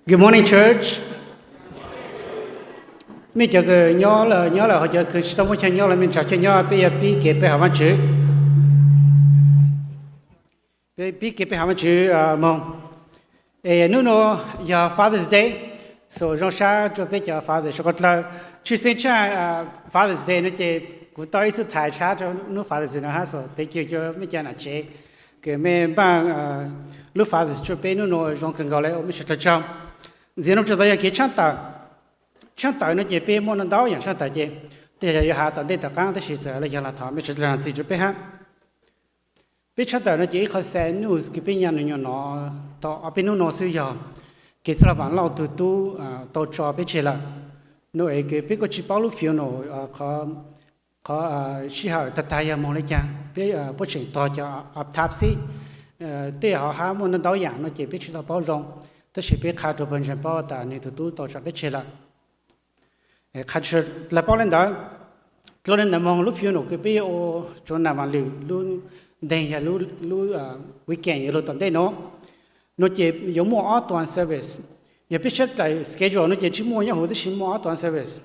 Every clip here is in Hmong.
Good morning, church. Mej cov kws nyob lawm nyob lawm, ho cov kws tsis tau muaj chaw nyob los mej nrhav chaw nyob, peb yuav pib kev pe hawm Vaajtswv. Peb pib kev pe hawm Vaajtswv moog. Es nub nua yog Father's Day, so zoo sab rua peb cov father suav dlawg. Tshwj xeeb tshaj Father's Day no ces kuv tau ib txuj thaiv tshab rua nub Father's Day no hab, so thank you rua mej cov nam tsev kws mej npaaj lub Father's rua peb nub nua zoo kawg nkaus le, ua mej suav dlawg tsaug. Ntxiv no tsuas tau yog kev tshaaj tawm. Tshaaj tawm no ces peb muaj ntau yaam tshaaj tawm ces tej zaum yuav has tom ntej tom qaab, tab sis txawm le yog los thov mej suav dlawg txim rua peb hab. Peb tshaaj tawm no ces ib qho sad news kws peb nyam nyuam no tau ob peb nub no xwb yog kev txwj laug Vaam Lauj tug tub tau tso peb tseg lawm. No es kws peb kuj tsis paub lub funeral, qhov sij hawm tag tag yog moog le caag, peb puab tseem tog cov autopsy, tej ho hab muaj ntau ntau yaam no ces peb tsis tau paub zoo, tab sis peb qha rua pawg ntseeg paub tas nwg tug tub tau tso peb tseg lawm. Qha rua suav dlawg paub le ntawd. Dlua le ntawd moog lub funeral kws peb yuav ua rua Nam Vaam Lwm lub nteeg yog lub weekend yuav lug tom ntej no, no ces yuav muaj ob tuam service. Yog peb saib daim schedule no ces tsis muaj nyob huv, tab sis muaj ob tuam service.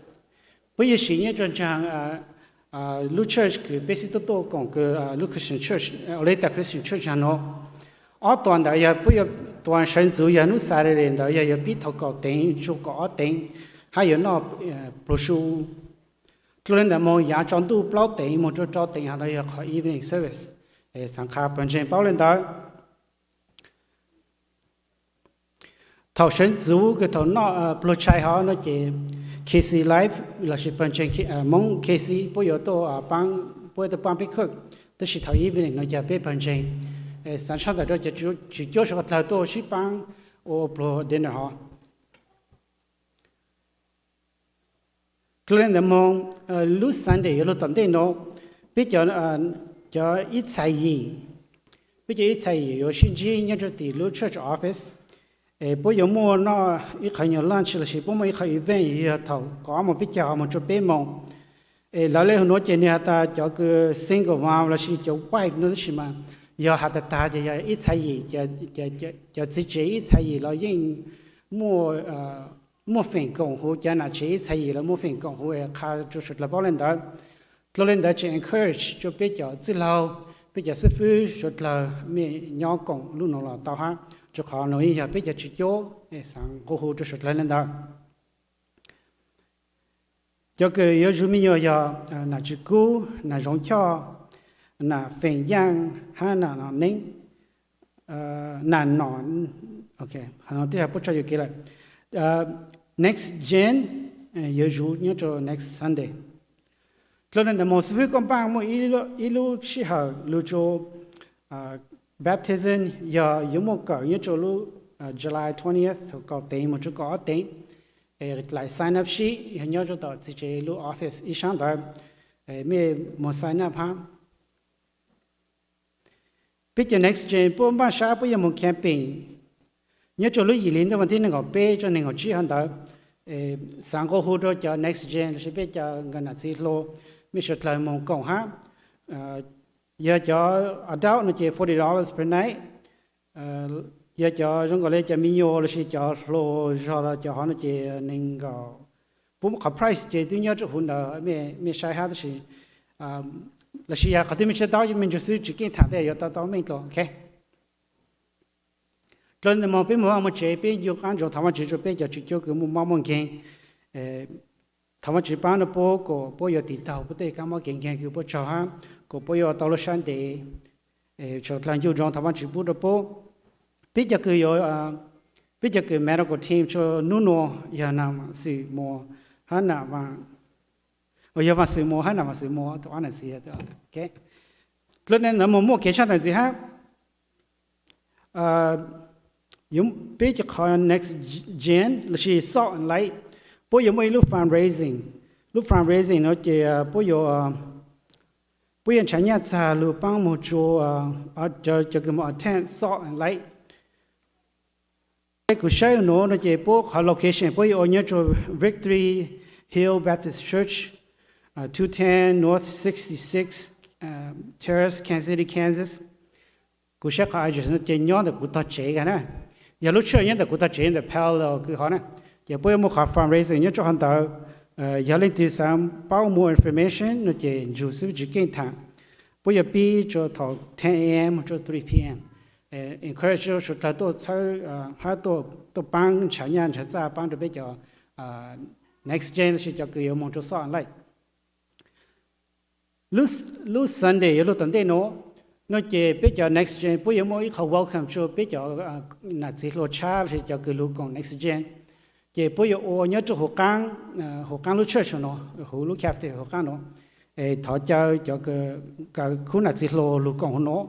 Puab yuav siv nyob rua nraag lub church kws peb sib tuaj tuaj koom kws lub Christian Church, Olathe Christian Church nraag no. Ob tuam ntawd yog puab yuav, tuam sawv ntxuv yog hnub Saturday ntawd yog yuav pib thaum kaum teev txug kaum ob teev, hab yuav noj pluag su. Dlua le ntawd moog yaav tsaus ntuj plaub teev moog rua rau teev, hov ntawd yog qhov evening service. Xaav qha pawg ntseeg paub le ntawd. Thaum sawv ntxuv kws thaum noj pluag tshais hov no ces K C Live lossis pawg ntseeg Moob K C puab yuav tuaj paab, puab tuaj paab peb cook, tab sis thaum evening no yog peb pawg ntseeg. Xaav tshaaj tawm rua cov tswv cuab suav dlawg tuaj sib paab ua pluag dinner hov. Dlua le ntawd moog lub Sunday yuav lug tom ntej no, peb cov ib txhais yim, peb cov ib txhais yim yuav sib ntsib nyob rua tim lub church office. Es puab yuav muaj noj ib qho nyuag lunch lossis puab muaj ib qho event yog thaum kaum ob moos peb caug moog rua peb moos. Es lawv le hov nuav ces nwg has tas cov kws single mom lossis cov wife no tab sis mas yog has tag tag ces yog ib txhais yim, cov txiv tsev ib txhais yim los yeej muaj, muaj feem koom huv, cov nam tsev ib txhais yim los muaj feem koom huv, es qha rua suav dlawg paub le ntawd. Dlua le ntawd tseem encourage rua peb cov txwj laug, peb cov xib fwb suav dlawg mej nyob koom lub nuav los tau hab, rua qhov nuav yog peb cov tswv cuab, xaav nqua hu rua suav dlawg le ntawd. Cov kws yuav zug me nyuam yog nam Tswv Kub, nam Zoov Choj, nam Feem Yaaj hab nam Nom Neeb, nam Nom, puab tso yuam kev lawm. Next gen yuav zug nyob rua next Sunday. Dlua le ntawd moog xib fwb Kooj Paaj muaj ib lub sij hawm lug rua baptism, yog yuav muaj kawm nyob rua lub July twentieth thaum kaum teev moog rua kaum ob teev. Es laim sign up sheet yog nyob rua tom txiv tsev lub office ib sab ntawd, mej moog sign up hab. Peb cov next gen puab npaaj sab puab yuav moog camping nyob rua lub yim hli ntuj vas thib neeg nkaum peb rua neeg nkaum tsib hov ntawd. Xaav nqua hu rua cov next gen lossis peb cov nkawm nam txiv hluas, mej suav dlawg moog koom hab. Yog cov adult no ces forty dollars per night. Yog cov zoo nkaus le cov me nyuam lossis cov hluas zog los cov hov no ces nees nkaum. Puab muab qhov price ces twb nyob rua huv ntawd, mej saib hab tab sis, lossis yog qhov twg mej tsis tau taub mej ntsuag xwb tsis keej tham tej yuav tau tau meej dlua, ok. Dlua le ntawd moog peb moog vaj moog tsev peb ncu qaab ntsoov thov Vaajtswv rua peb cov tswv cuab kws muaj mob muaj nkeeg. Thov Vaajtswv paab rua puab kom puab yuav tiv taug puab tej kab mob kev nkeeg kws puab raug hab kom puab yuav tau lub sab ntev. Suav dlawg ncu ntsoov thov Vaajtswv pub rua puab. Peb cov kws, peb cov kws medical team rua nub nua yog nam Vaam Xwm Muas hab nam, yog Vaam Xwm Muas hab nam Vaam Xwm Muas, tus ab nam txiv. Dlua le ntawd moog muaj kev tshaaj tawm ntxiv hab. Peb cov qhov next gen lossis Salt and Light, puab yuav muaj ib lub fundraising. Lub fundraising no ces puab yuav, puab yuav nrhav nyaj txag lug paab moog rua cov kws moog attend Salt and Light. Kuv saib nuav no ces puab qhov location puab yuav ua nyob rua Victory Hill Baptist Church, two ten North sixty-six Terrace, Kansas City, Kansas. Kuv saib qhov address no ces nyob ntawm kuv tog tsev kag na. Yog lub tsheb nyob ntawm kuv tog tsev ntawm Parallel kws hov na, ces puab yuav muaj qhov fundraising nyob rua hov ntawd. Yog leej twg xaav paub more information no ces ntsug xwb tsis keej thaam. Puab yuav pib rua thaum ten a.m. rua three p.m. Encourage rua suav dlawg tuaj txhawb hab tuaj paab nrhav nyaj nrhav txaj paab rua peb cov next gen lossis cov kws yuav moog rua Salt Lake. Lub Sunday yuav luag tom ntej nuav, no ces peb cov next gen puab yuav muaj ib qho welcome rua peb cov nam txiv hluas tshab lossis cov kws lug koom next gen. Ces puab yuav ua nyob rua huv qaab, huv qaab lub church nuav, huv lub cafeteria huv qaab nuav. Thov caw cov kws khub nam txiv hluas lug koom huv nuav.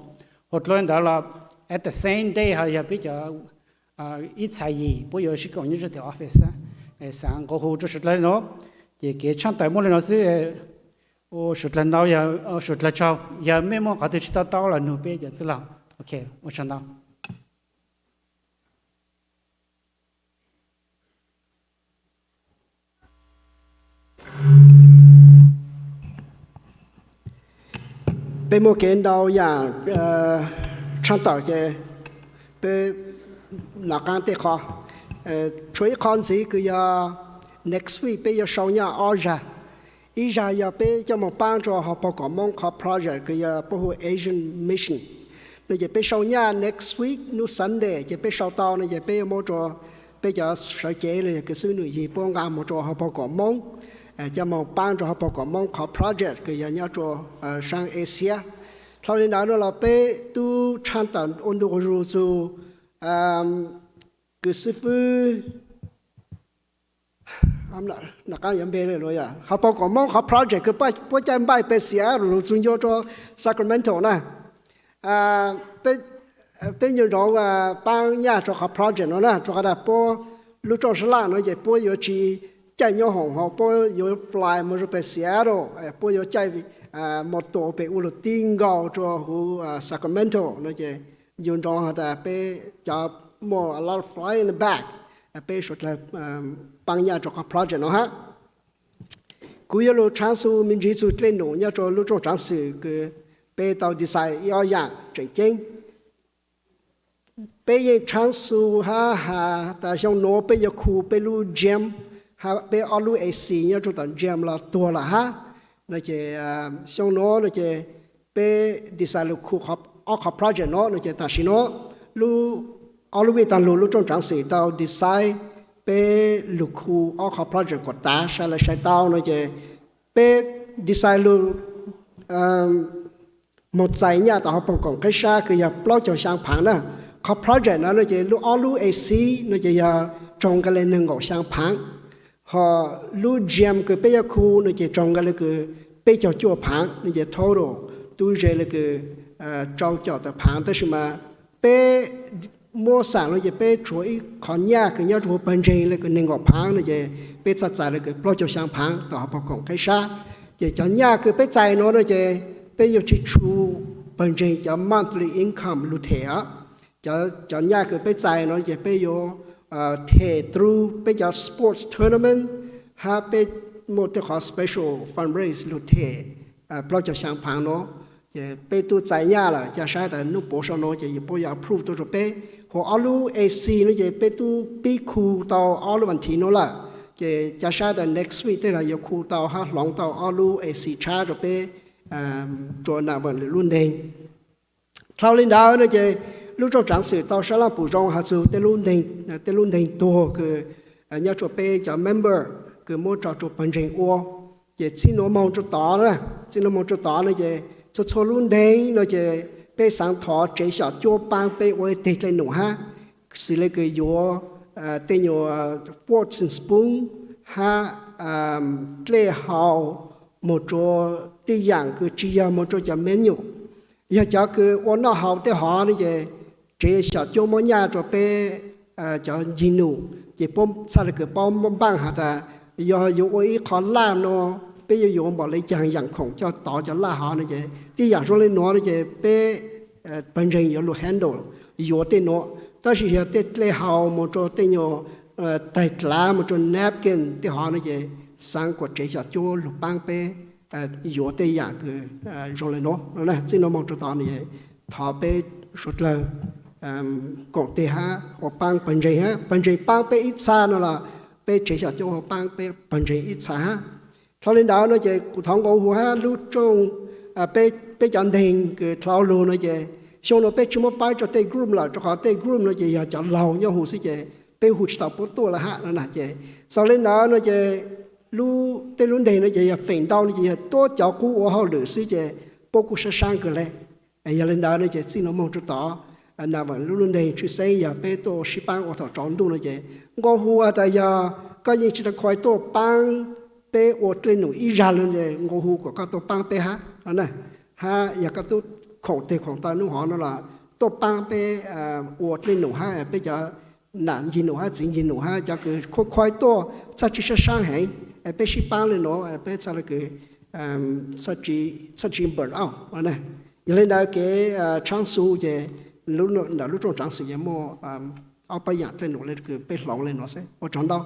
Hos dlua ntawd los at the same day ho yog peb cov ib txhais yim puab yuav sib koom nyob rua tias office, xaav nqua hu rua suav dlawg nuav. Ces kev tshaaj tawm muaj le nuav xwb. Ua suav dlawg ntau, suav dlawg tsaug. Yog mej muaj qhov twg tsis tau taub los nug peb cov txwj laug. Ok, ua tsaug ntau. Peb muaj kev ntau yaam tshaaj tawm ces peb nov qaab tej qho. Tshuav ib qho ntxiv kws yog next week peb yuav sau nyaj ob zag. Ib zag yog peb coj moog paab rua hauv paug kom Moob qhov project kws yog puab hu Asian Mission. No ces peb sau nyaj next week nub Sunday ces peb sau tau no ces peb yuav muab rua peb cov sawv cev los yog kws xib hwb Nwm Yig puab nqa moog rua hauv paug kom Moob, coj moog paab rua hauv paug kom Moob qhov project kws yog nyob rua saab Asia. Dlhau li ntawd no los peb tub tshaaj tawm ua ntu ua zug txug kws xib fwb, hauv paug kom Moob qhov project kws puab caij npaij pes xiav lug txug ncua rua Sacramento na. Peb ncu ntsoov paab nyaj rua qhov project no na, rua qhov tas puab lub rooj sab laj no ces puab yuav tsis caij nyob hoom hauv, puab yuav fly moog rua pes Seattle, puab yuav caij motor pes ua luv tij nkaus rua huv Sacramento no ces ncu ntsoov has tas peb cov muaj a lot of fly in the back, peb suav dlawg paab nyaj rua qhov project no hab. Kuv yuav lug tshaab xu me ntsiv txug dlej num nyob rua lub rooj tsaav xwm kws peb tau decide ib ob yaam tseem ceeb. Peb yeej tshaab xu hab has tas xyoo nuav peb yuav khu peb lub gym, hab peb ob lub A C nyob rua tom gym los tuag lawm hab. No ces xyoo nuav no ces peb decide lug khu ob qhov project nuav no ces tam sim nuav lub, ob lub vij taag lug lub rooj tsaav xwm tau decide peb lug khu ob qhov project kom tav, sai lawv sai tau no ces peb decide lug moog txais nyaj tom hauv paug koom qeb sab kws yog plaub caug xyaa phaav na. Qhov project no no ces lub ob lub A C no ces yog tsaug nqe le neeg nkaum xyaa phaav, ho lub gym kws peb yuav khu no ces tsaug nqe le kws peb caug cuaj phaav no ces total tub ze le kws rau caum tawm phaav, tab sis mas peb muab xam no ces peb tshuav ib qhov nyaj kws nyob rua huv pawg ntseeg le kws neeg nkaum phaav no ces peb txhaj txais le kws plaub caug xyaa phaav tom hauv paug koom qeb sab. Ces cov nyaj kws peb txais no no ces peb yuav tsi tshu pawg ntseeg cov monthly income lug them os. Cov nyaj kws peb txais no ces peb yuav them through peb cov sports tournament, hab peb muaj tej qhov special fundraise lug them plaub caug xyaa phaav no. Ces peb tub txais nyaj lawm, ca saib tas nub puav sau no ces puab yuav approve tuaj rua peb. Huv ob lub A C no ces peb tub pib khu tau ob lub vas thiv no lawm. Ces ca saib tas next week tej zaum yuav khu tau hab hloov tau ob lub A C tshab rua peb, rua nam vam lwm lub nteeg. Dlhau li ntawd no ces lub rooj tsaav xwm tau sab laj pum zoo has txug tej lub nteeg tuag kws nyob rua peb cov member kws muab tso rua pawg ntseeg ua. Ces txij nuav moog rua tod, txij nuav moog rua tod no ces txhua txhua lub nteeg no ces peb xaav thov tsev xyom cuab paab peb ua ib teg dlej num hab, xws le kws yuav tej nyuas forks and spoon hab dlej hau moog rua tej yaam kws tsi yog moog rua cov menu. Yog cov kws ua noj hau tej hov no ces tsev xyom cuab muab nyaj rua peb cov ncig num, ces puab txhaj le kws paub npaaj has tas yog yuav ua ib qho laj no peb yuav yuav npaum le caag yaam khoom coj tov cov laj hov no ces tej yaam zoo le nuav no ces peb pawg ntseeg yuav lug handle yuav tej nuav. Tab sis yog tej dlej hau moog rua tej nyuas taig dlav moog rua napkin tej hov no ces xaav kuas tsev xyom cuab lug paab peb yuav tej yaam kws zoo le nuav. Txij nuav moog rua tod no thov peb suav dlawg koom tes hab ua paab pawg ntseeg hab, pawg ntseeg paab peb ib txha no los peb tsev xyom coj ua paab peb pawg ntseeg ib txha hab. Dhau li ntawd no ces kuv thov nqua hu hab lub rooj, peb cov neeg kws dlhau lug no ces xyoo no peb tsi muab paab rua tej group lawm rua qhov tej group no ces yog cov laug nyob hu xwb ces peb hu tsi tau puab tuaj lawm hab no na. Ces txawm li ntawd no ces tej lub neeg no ces yog feem ntau no ces yog tuab cov qub ua hauj lwm xwb ces puab kuj sab saab kawg le. Yog li ntawd no ces txij no moog rua tom na lub lub neeg tshwj xeeb yog peb tuaj sib paab ua thaum tsaus ntuj no ces nqua hu has tas yog koj yeej tsi tau khuv tuaj paab peb ua dlej num ib zag le no ces nqua hu kom koj tuaj paab peb hab no na. Hab yog koj tub khoom teg khoom taw nub hov no los tuaj paab peb ua dlej num hab peb cov nam ncig num hab txiv ncig num hab cov kws khuv khuv tuaj txhaj tsi sab saab heev, peb sib paab le nuav peb txhaj le kws txhaj tsi burn out. Yog li ntawd kev tshaab xu ces ntawm lub rooj tshaab xu ces muaj ob pab yaam dlej num le kws peb hloov le nuav xwb. Ua tsaug ntau.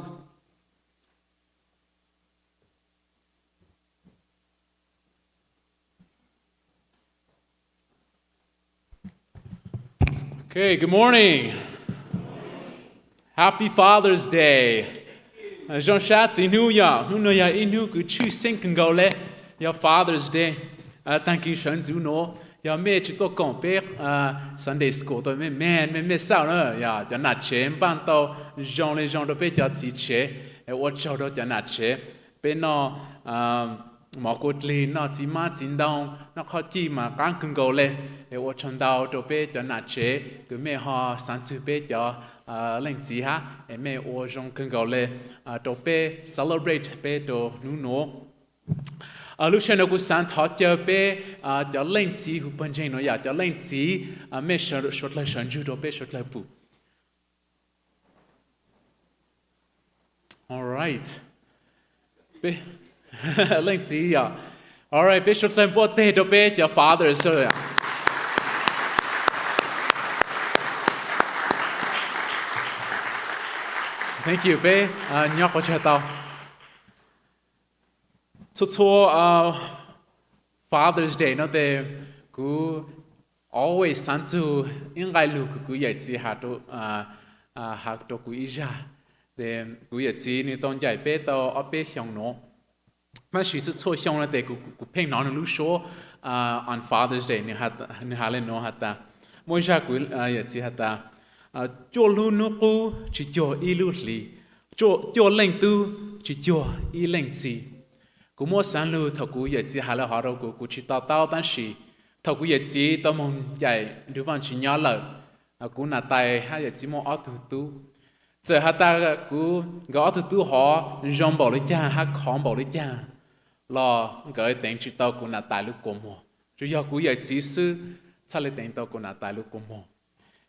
Okay, good morning. Happy Father's Day. Zoo sab txiv hnub, yog hnub nuav yog ib hnub kws tshwj xeeb kawg nkaus le, yog Father's Day. Taag kis sawv ntxuv nuav yog mej tsi tuaj koom peb Sunday School tuaj, mej mej mej xauj na, yog cov nam tsev npaaj tau zoo le zoo rua peb cov txiv tsev. Ua tsaug rua cov nam tsev, peb noj mov kua dlig, noj txiv mab txiv ntoo, noj qhov cij mas qaab kawg nkaus le. Es ua tsaug ntau rua peb cov nam tsev kws mej ho xaav txug peb cov leej txiv hab, es mej ua zoo kawg nkaus le rua peb celebrate peb rua hnub nuav. Lub sij hawm nuav kuv xaav thov caw peb cov leej txiv hu pawg ntseeg nuav, yog cov leej txiv mej suav dlawg sawv ntsug rua peb suav dlawg pum. All right. Leej txiv yog. All right, peb suav dlawg npuaj teg rua peb cov fathers. Thank you, peb nyob quas tsag tau. Txhua txhua Father's Day no tes kuv always xaav txug ib nqai lug kws kuv yawm txiv has rua kuv ib zag. Kuv yawm txiv nwg tau ncaim peb tau ob peb xyoo nuav, tab sis txhua txhua xyoo no tes kuv pheej hnov nwg lub suab on Father's Day, nwg has le nuav has tas, muaj ib zag kuv yawm txiv has tas, cuaj lub nub qub tsi cuag ib lub hli, cuaj leej tub tsi cuag ib leej txiv. Kuv muab xaav lug thaum kuv yawm txiv has le hov rua kuv, kuv tsi to taub, tab sis thaum kuv yawm txiv tau moog ncaim nrug Vaajtswv nyob lawm, kuv nam tais hab yawm txiv muaj ob tug tub. Txawm has tas kuv, nkawd ob tug tub hov zoo npaum le caag hab khov npaum le caag los nkawd teev tsi tau kuv nam tais lub kua muag. Tsuas yog kuv yawm txiv xwb txhaj le teev tau kuv nam tais lub kua muag.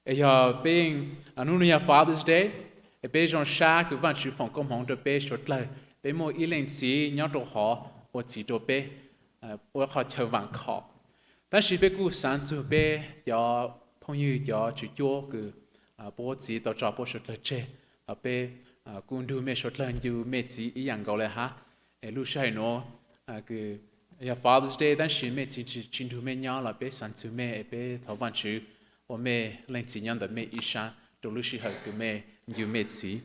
Es yog peb, hnub nuav yog Father's Day, es peb zoo sab kws Vaajtswv foom koob hmoov rua peb suav dlawg, peb muaj ib leej txiv nyob rua hov ua txiv rua peb, ua qhov chaw vaam khom. Tab sis peb kuj xaav txug peb cov phooj ywg cov tswv cuab kws puab txiv tau tso puab suav dlawg tseg, los peb kuj nrug mej suav dlawg ncu mej txiv ib yaam nkaus le hab. Es lub sij hawm nuav kws yog Father's Day tab sis mej txiv tsi nrug mej nyob los peb xaav txug mej es peb thov Vaajtswv ua mej leej txiv nyob ntawm mej ib sab rua lub sij hawm kws mej ncu mej txiv.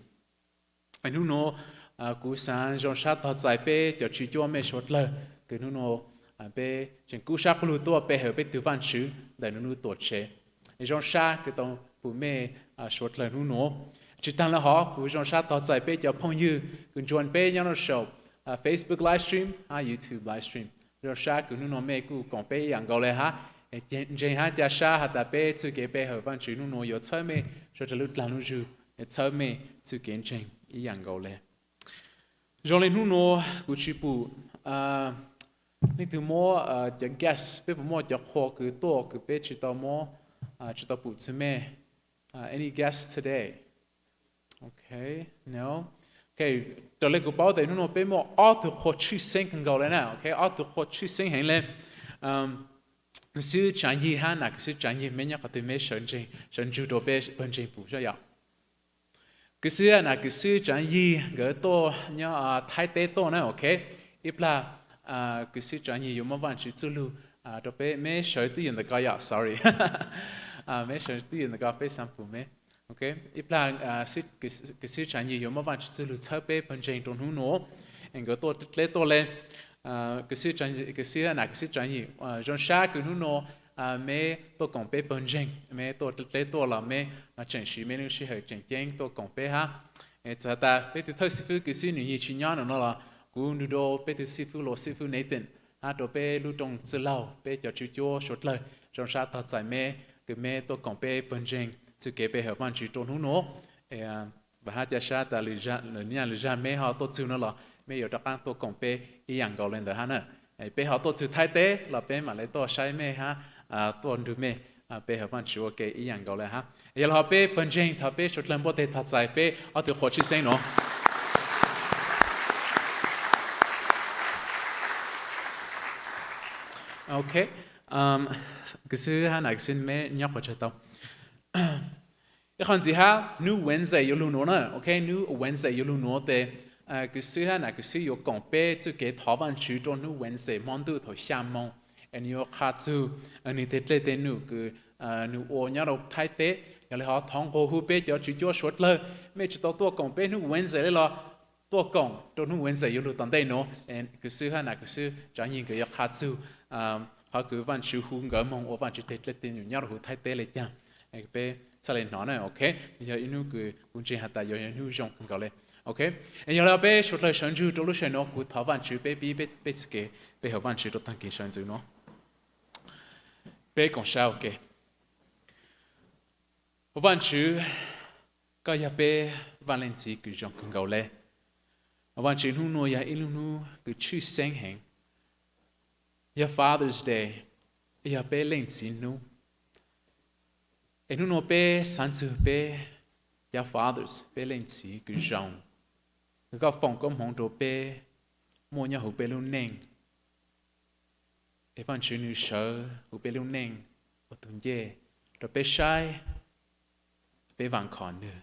Hnub nuav kuv xaav zoo sab tog txais peb cov tswv cuab mej suav dlawg kws hnub nuav peb tseem kub sab kub lug tuaj pe hawm peb tug Vaajtswv ntawm nub nub tuam tsev. Es zoo sab kws tau pum mej suav dlawg hnub nuav. Tsi taag le hov kuv zoo sab tog txais peb cov phooj ywg kws nrug peb nyob rua saum Facebook livestream hab YouTube livestream. Zoo sab kws hnub nuav mej kuj koom peb ib yaam nkaus le hab. Ntseeg hab ca sab has tas peb txuj kev pe hawm Vaajtswv hnub nuav yuav txhawb mej suav dlawg lub dlaag lub zug, yuav txhawb mej txuj kev ntseeg ib yaam nkaus le. Zoo le hnub nuav kuv tsi pum leej twg muab cov guest, peb puas muaj cov qhua kws tuaj kws peb tsi tau muab, tsi tau pum txug mej? Any guest today? Okay, no. Okay, raws le kuv paub tes hnub nuav peb muaj ob tug qhua tshwj xeeb kawg nkaus le na. Okay, ob tug qhua tshwj xeeb heev le. Kws xib hwb Tsaav Yig hab nam kws xib hwb Tsaav Yig, mej nyob qhov twg mej sawv ntsug rua peb pawg ntseeg pum saib yom. Kws xib hwb nam kws xib hwb Tsaav Yig nkawd tuaj nyob Thaib teb tuaj na, okay. Ib plag kws xib hwb Tsaav Yig yuav muab Vaajtswv txuj lug rau peb, meb sawv twj ywm ntawm ko yom, sorry. Meb sawv twj ywm ntawm ko peb xav pum meb. Ok, ib plag, kws xib Tsav Nyim yuav muab Vaajtswv txuj lug txhawb peb pawg ntseeg rua hnub nuav. Es nkawd tuaj dleb tuaj le. Kws xib, kws xib Nam, kws xib Tsav Nyim, zoo sab kws hnub nuav meb tuaj koom peb pawg ntseeg, meb tuaj dleb tuaj los meb tseem siv meb lub sij hawm tseem ceeb tuaj koom peb hab. Txawm has tas peb tug thawj xib fwb kws xib Nam Nyim tsi nyob nuav no los kuv nrug rua peb tug xib fwb los xib fwb Nathan hab rua peb lub rooj txwj laug, peb cov tswv cuab suav dlawg, zoo sab tog txais meb kws meb tuaj koom peb pawg ntseeg txuj kev pe hawm Vaajtswv rua hnub nuav. Vam hab ca sab tas lwm zag meb ho tuaj txug no los meb yuav rov qaab tuaj koom peb ib yaam nkaus le ntawd hab na. Peb ho tuaj txug Thaib teb los peb maam le tuaj saib mej hab tuaj nrug mej pe hawm Vaajtswv ua ke ib yaam nkaus le hab. Yog le hov peb pawg ntseeg thov peb suav dlawg npuaj teg tog txais peb ob tug quas tshwj xeeb nuav. Ok, kws xib hab Nam, kws xib meb nyob quas tsawg tau. Ib qhov ntxiv hab, hnub Wednesday yuav lug nuav na, ok, hnub Wednesday yuav lug nuav tes kws xib hab Nam, kws xib yuav koom peb txuj kev thov Vaajtswv rua hnub Wednesday hmo ntuj thaum xya moo. Es nwg yuav qha txug nwg teg dlej teg num kws nwg ua nyob rua Thaib teb. Yog le hov thov nqua hu peb cov tswv cuab suav dlawg, mej tsi tau tuaj koom peb hnub Wednesday le los tuaj koom rua hnub Wednesday yuav lug tom ntej nuav. Kws xib hab Nam, kws xib Tsav Nyim nkawd yuav qha txug qhov kws Vaajtswv hu nkawd moog ua Vaajtswv teg dlej teg num nyob rua huv Thaib teb le caag. Peb txhaj le hnov na, ok. Yog ib hnub kws kuv ntseeg has tas yuav yog hnub zoo kawg nkaus le. Ok, yog le peb suav dlawg sawv ntsug rua lub sij hawm nuav, kuv thov Vaajtswv peb pib peb txuj kev pe hawm Vaajtswv rua taag kis sawv ntxwv nuav. Peb koom sab ua ke. Vaajtswv, koj yog peb Vaaj Leej Txiv kws zoo kawg nkaus le. Vaajtswv, hnub nuav yog ib lub hnub kws tshwj xeeb heev, yog Father's Day, yog peb leej txiv hnub. Es hnub nuav peb xaav txug peb cov fathers, peb leej txiv kws zoo, kws koj foom koob hmoov rua peb muaj nyob huv peb lub neej. Es Vaajtswv, nwg sawv huv peb lub neej ua tug ncej rua peb saib, peb vaam khom nwg.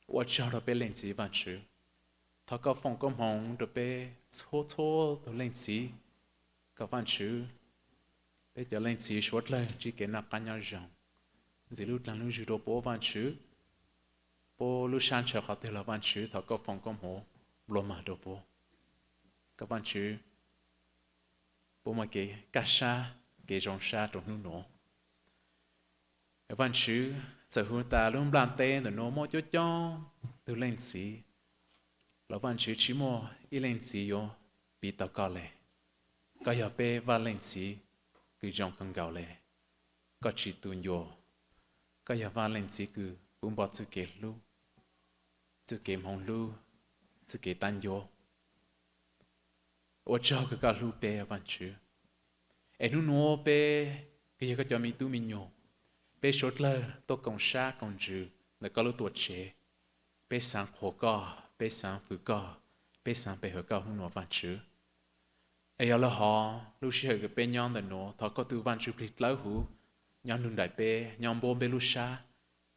Ua tsaug rua peb leej txiv Vaajtswv. Thov koj foom koob hmoov rua peb txhua txhua tug leej txiv, kom Vaajtswv, peb cov leej txiv suav dlawg ntsib kev noj qaab nyob zoo, ntxiv lub dlaag lub zug rua puab Vaajtswv. Puab lub sab ntshaw qhov twg los Vaajtswv, thov koj foom koob hmoov nplua mag rua puab, kom Vaajtswv, puab muaj kev kaj sab, kev zoo sab rua hnub nuav. Vaajtswv, txawm huv tas lub nplaj teb ntawm nuav muaj coob coob tug leej txiv, los Vaajtswv tsi muaj ib leej txiv yuav piv tau koj le. Koj yog peb Vaaj Leej Txiv kws zoo kawg nkaus le. Koj tsi tu ncua, koj yog Vaaj Leej Txiv kws puv npo txuj kev hlub, txuj kev hmoov hlub, txuj kev taab ncua. Ua tsaug kws koj hlub peb Vaajtswv. Es hnub nuav peb kws yog koj cov me tub me nyuam, peb suav dlawg tuaj koom sab koom ntsws ntawm koj lub tuam tsev. Peb xaav qhuas koj, peb xaav fwm koj, peb xaav pe hawm koj hnub nuav Vaajtswv. Es yog le hov lub sij hawm kws peb nyob ntawm nuav, thov koj tug Vaajtswv plig dlawb huv nyob nrug nraim peb, nyob npuab peb lub sab,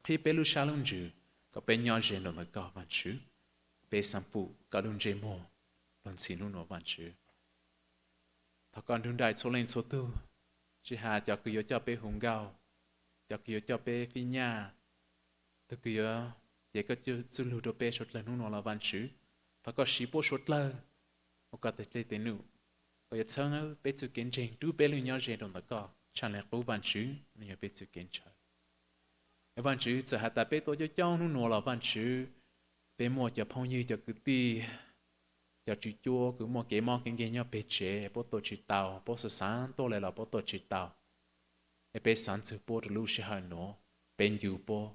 qhib peb lub sab lub ntsws, kom peb nyob ze nraum ntawm koj Vaajtswv. Peb xaav pum koj lub ntsej muag luag ntxhi hnub nuav Vaajtswv. Thov koj nrug nraim txhua leej txhua tug, tsi has cov kws yuav coj peb hu nkauj, cov kws yuav coj peb fij nyaj, tug kws yuav cev koj txuj lug rua peb suav dlawg hnub nuav los Vaajtswv, thov koj siv puab suav dlawg ua koj teg dlej teg num, kom yuav txhawb peb txuj kev ntseeg, rub peb lug nyob ze rau ntawm koj tshaj le qub Vaajtswv, nwg yog peb txuj kev ntshaw. Vaajtswv, txawm has tas peb tuaj coob coob hnub nuav los Vaajtswv, peb muaj cov phooj ywg cov kwv tij, cov tswv cuab kws muaj kev mob kev nkeeg nyob peg tsev, puab tuaj tsi tau, puab xav xav tuaj le los puab tuaj tsi tau. Es peb xaav ntxug puab rau lub sij hawm nuav, peb ncu puab,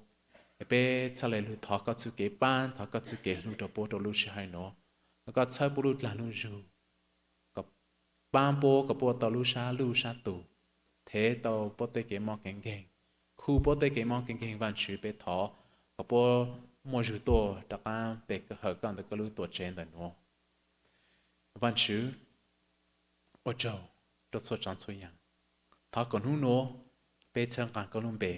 es peb txhaj le lug thov koj txuj kev paab, thov koj txuj kev hlub rau puab rau lub sij hawm nuav, kom koj txhawb puab lub dlaag lub zug, kom paab puab kom puab tau lub sab luj sab tus, thev tau puab tej kev mob kev nkeeg, khu puab tej kev mob kev nkeeg Vaajtswv. Peb thov kom puab muaj zug tuaj rov qaab pe hawm koj ntawm koj lub tuam tsev ntawm nuav. Vaajtswv, ua tsaug rau txhua tsav txhua yaam. Thov kom hnub nuav peb txhawb nqaa koj lub npe,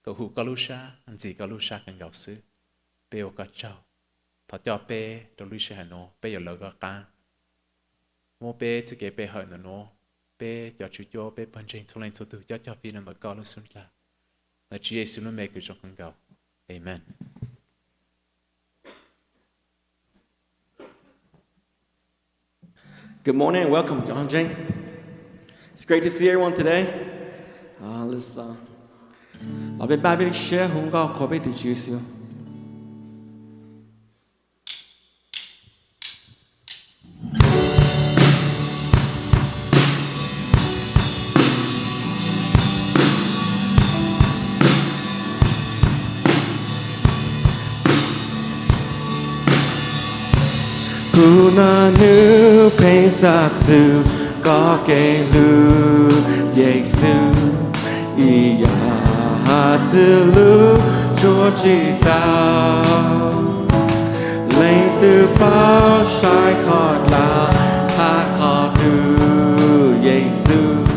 kom hum koj lub sab, ntxim koj lub sab kawg nkaus xwb. Peb ua koj tsaug. Thov coj peb rau lub sij hawm nuav, peb yuav lawv koj qaab, muab peb txuj kev pe hawm ntawm nuav peb cov tswv cuab, peb pawg ntseeg txhua leej txhua tus coj cov fij no ntawm koj lub xub ntiag. Ntawm Tswv Yexus lub npe kws zoo kawg nkaus. Amees. Good morning and welcome cov ntseeg. It's great to see everyone today. Los peb npaj peb lub siab hu nkauj qhuas peb tus Tswv xwb. Kuv noj nub pheej xav txug koj kev hlub Yexus, ib yam hab txwv lub ntsuab tsis tau. Leej twg paub saib qhov dlaag hab qhov twg Yexus,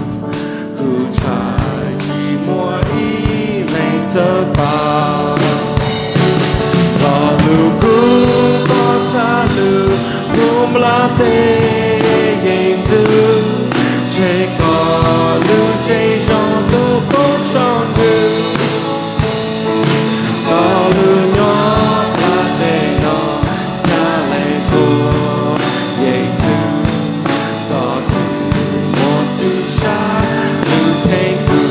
kuv ntshai tsis muaj ib leeg txawj paub. Lo lus kuv tau txhaj lug mus nplaj teb Yexus, tseg koj lub ntsej zoo lub koob saum ntws. Koj lub nyob nplaj teb no ca le tuaj Yexus, txog txug muaj txwv sab lug theej kuv.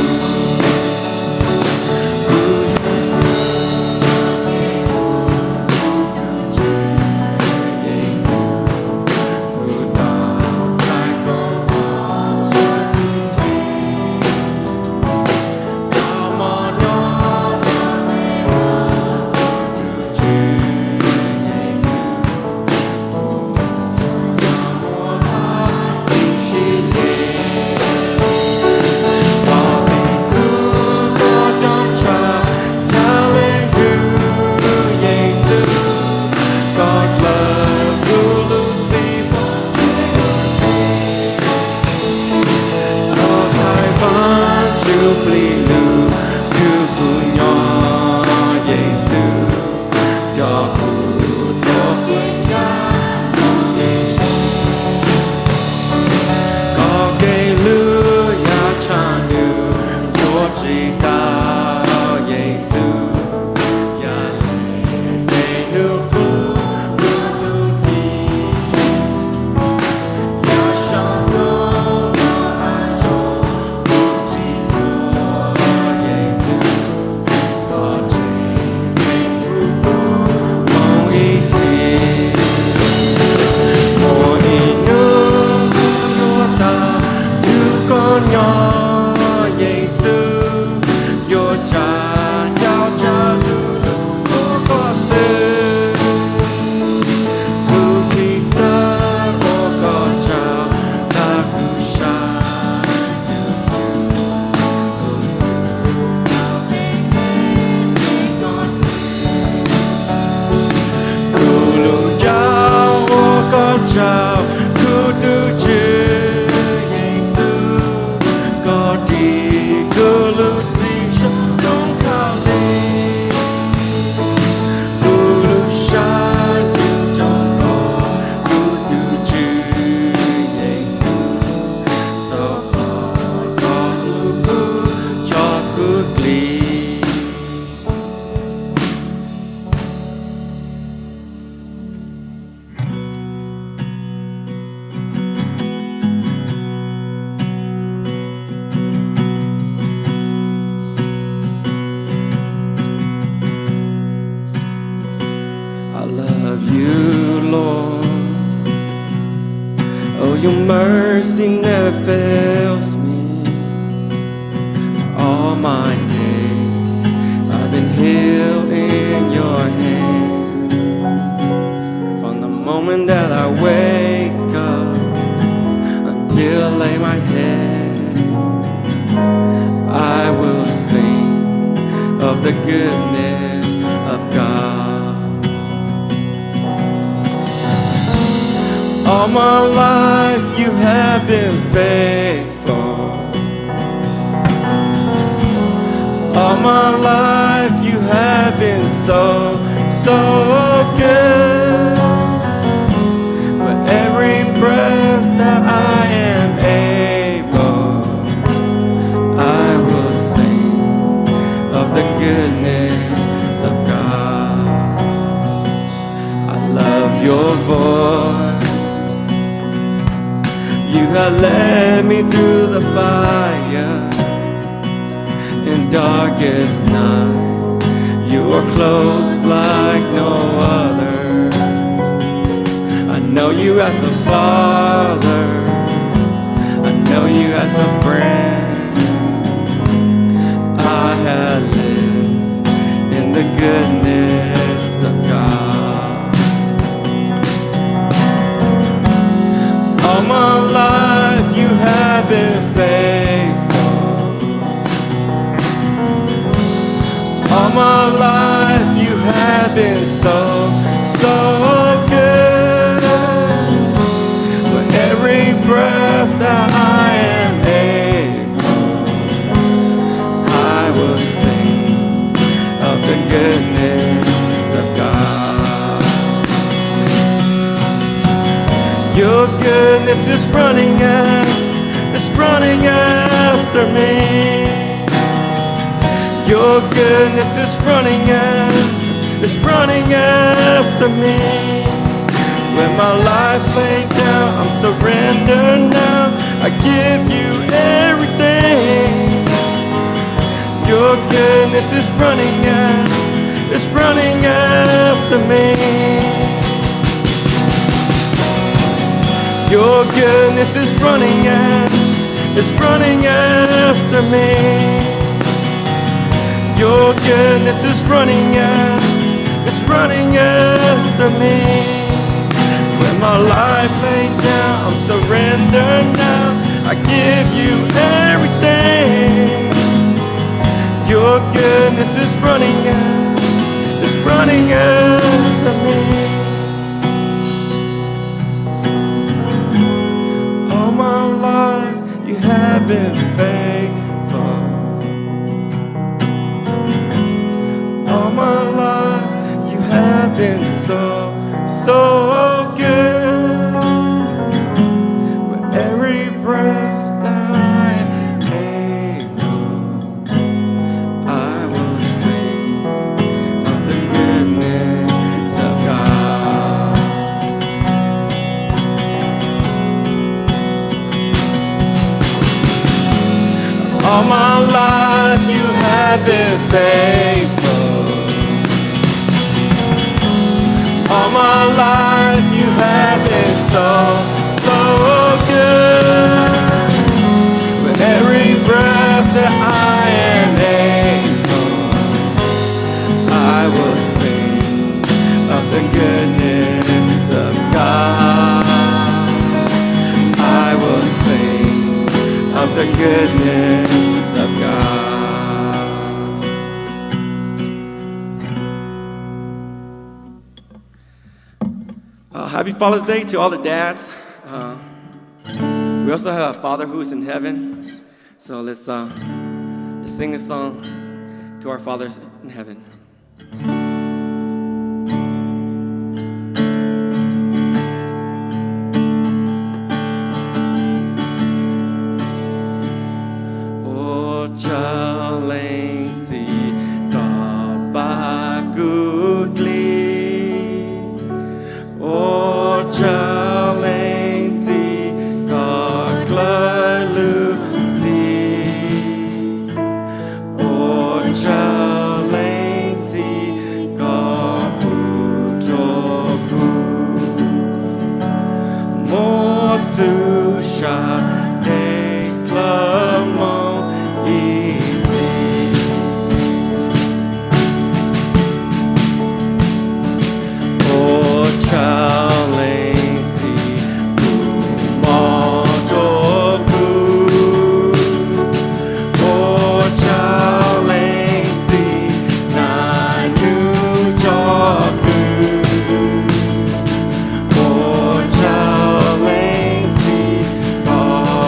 Koj dlawg kuv lub txim poob tseg, koj thaij vaab ntsuj plig lug, kws kuv nyob Yexus, coj kuv tuaj qhwv nkaus kuv ib sim neej. Koj kev hlub yog tshaaj ntuj ntsuab tsis tau Yexus, yog le peb nub qub kuv tug ti. Yog saum ntuj muaj hav zoov kuv tsis txuag Yexus, koj tseg peb nub qub moog ib txhis. Muaj ib nub kuv yuav tau nrug koj nyob Yexus, yuav tsa ncauj tsa lug lug qhuas koj xwb. Kuv tsis txawj ua koj tsaug, tag kuv sab Kuv lug nrauj ua koj tsaug, kuv tug Tswv Yexus, koj dim kuv lub txim zoo nkauj li. Kuv lug sab ntsug rua koj, kuv tug Tswv Yexus, rua qhov koj hlub kuv txoj kev dlim. I love you, Lord. Oh, your mercy never fails me. All my days I've been held in your hand. From the moment that I wake up until I lay my head, I will sing of the goodness of God. All my life you have been faithful. All my life you have been so, so good. With every breath that I am able, That led me through the fire in darkest night. You are close like no other. I know you as a father. I know you as a friend. I have lived in the goodness of God. All my life you have been faithful. All my life you have been so, so good. With every breath that I am able, I will sing of the goodness of God. Your goodness is running after, is running after me. Your goodness is running after, is running after me. When my life laid down, I'm surrendered now. I give you everything. Your goodness is running after, is running after me. Your goodness is running after, is running after me. Your goodness is running after, is running after me. When my life laid down, I'm surrendered now. I give you everything. Your goodness is running after, is running after me. All my life you have been faithful. All my life you have been so, so good. With every breath that I am able, I will sing of the goodness of God. All my life you have been faithful. All my life you have been so, so good. With every breath that I am able, I will sing of the goodness of God. I will sing of the goodness of God. Uh, happy Father's Day to all the dads. Uh, we also have a Father who is in heaven. So let's, uh, let's sing a song to our fathers in heaven. Ua tsaug leej txiv koj pab kuv dlig. Ua tsaug leej txiv koj dawb lub txim. Ua tsaug leej txiv koj pub rau kuv muaj txuj sa kev dawb mos ib txhis. Ua tsaug leej txiv pub mov rau kuv. Ua tsaug leej txiv naj nub tso kwv. Ua tsaug leej txiv koj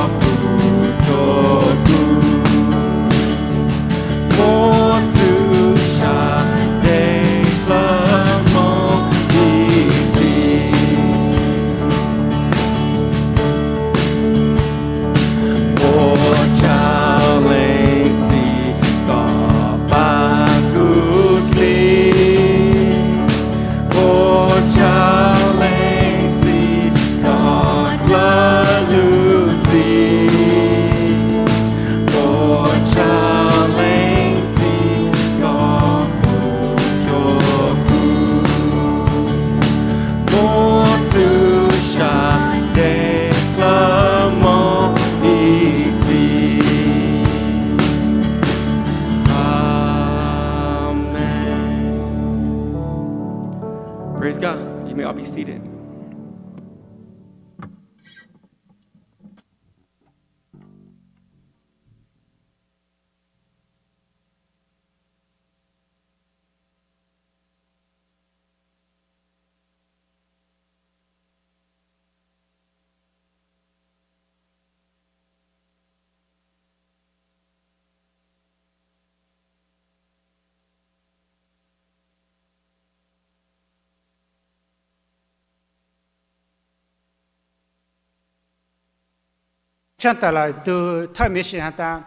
Tshaj tawm lawm tus thawj mission has tas,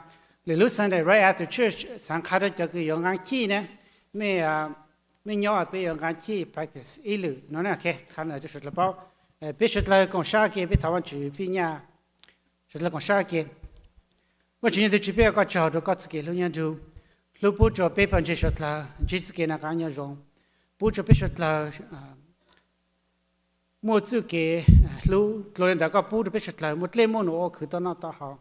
lwm lub Sunday right after church xav qha rau cov kws yuav nqa chij ne, mej, mej nyob peb yuav nqa chij practice ib lwm no ne. Qha no rau sawv dlawg paub. Peb sawv dlawg koom sab ke, peb thov Vaajtswv fij nyaj. Sawv dlawg koom sab ke. Vaajtswv nyob twg tsi peb ua koj tsaug rau koj txuj kev hlub nyob nrug, hlub pub rua peb pawg ntseeg sawv dlawg ntsib txuj kev noj qab nyob zoo, pub rua peb sawv dlawg muaj txuj kev hlub dlua li ntawd, koj pub rua peb sawv dlawg muaj dlej muaj num ua khwv tau noj tau haus.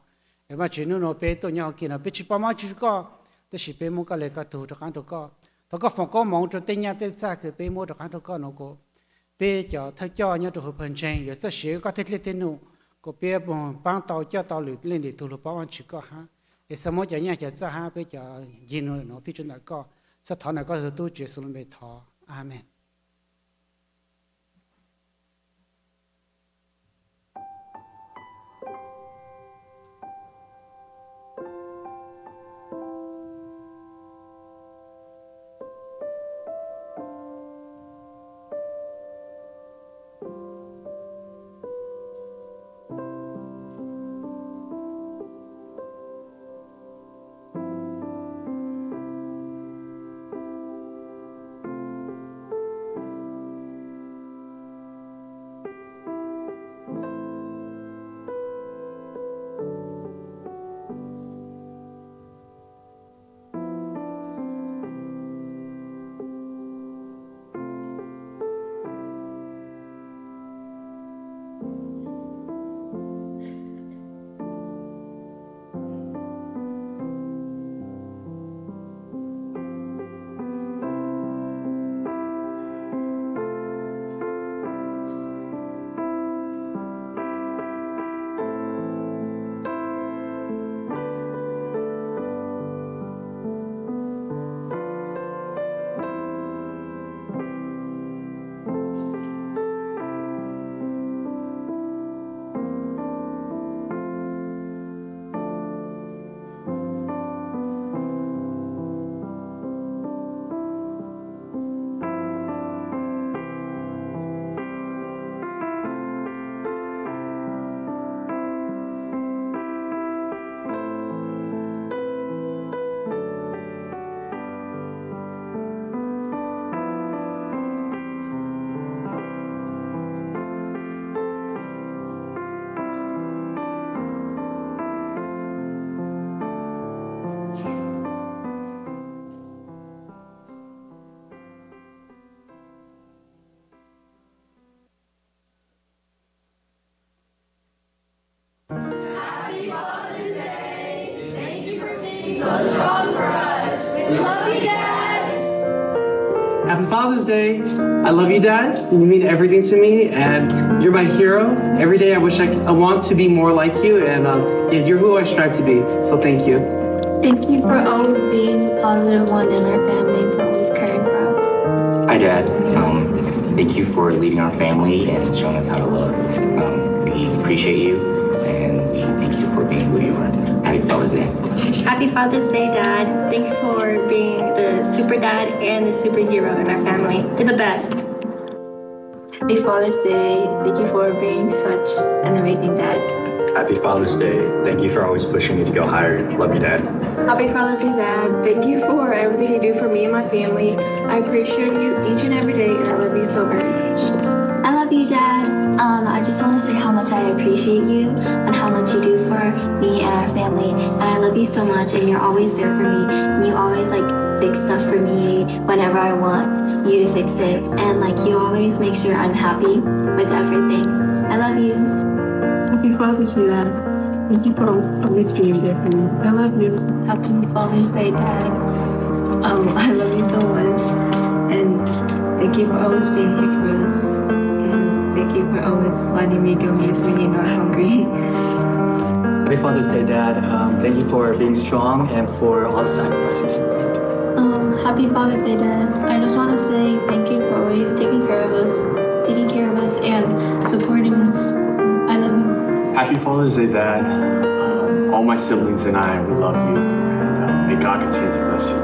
Es Vaajtswv nub nua peb tuaj nyob huv kig no peb tsi pab mob tsi rua koj, tab sis peb muab koj le koj tug rov qaab rua koj. Thov koj foom koob moov rua tej nyaj tej txag kws peb muab rov qaab rua koj no kuj peb cov thawj coj nyob rua huv pawg ntseeg yuav txawj siv koj tej dlej tej num kuj peb paab tau coj tau lwm leej lwm tug lug paub Vaajtswv koj hab. Es xaav muab cov nyaj cov txag hab peb cov ncig nub fij tsua ntawm koj. Xaav thov ntawm koj tug tub Tswv Yexus lub npe thov, amees. Happy Father's Day. I love you, Dad. You mean everything to me, and you're my hero. Every day I wish I, I want to be more like you, and um, yeah, you're who I strive to be. So thank you. Thank you for always being the positive one in our family and for always caring for us. Hi, Dad. Um, thank you for leading our family and showing us how to love. Um, we appreciate you, and we thank you for being who you are. Happy Father's Day. Happy Father's Day, Dad. Thank you for being the super dad and the superhero in our family. You're the best. Happy Father's Day. Thank you for being such an amazing dad. Happy Father's Day. Thank you for always pushing me to go higher. Love you, Dad. Happy Father's Day, Dad. Thank you for everything you do for me and my family. I appreciate you each and every day, and I love you so very much. I love you, Dad. Um, I just want to say how much I appreciate you and how much you do for me and our family. And I love you so much, and you're always there for me. And you always, like, fix stuff for me whenever I want you to fix it. And, like, you always make sure I'm happy with everything. I love you. Happy Father's Day, Dad. Thank you for always being there for me. I love you. Happy Father's Day, Dad. Um, I love you so much. And thank you for always being here for us. And thank you for always letting me go miss when you're not hungry. Happy Father's Day, Dad. Um, thank you for being strong and for all the sacrifices you made. Um, happy Father's Day, Dad. I just want to say thank you for always taking care of us, taking care of us, and supporting us. I love you. Happy Father's Day, Dad. Um, all my siblings and I, we love you. And uh, may God continue to bless you.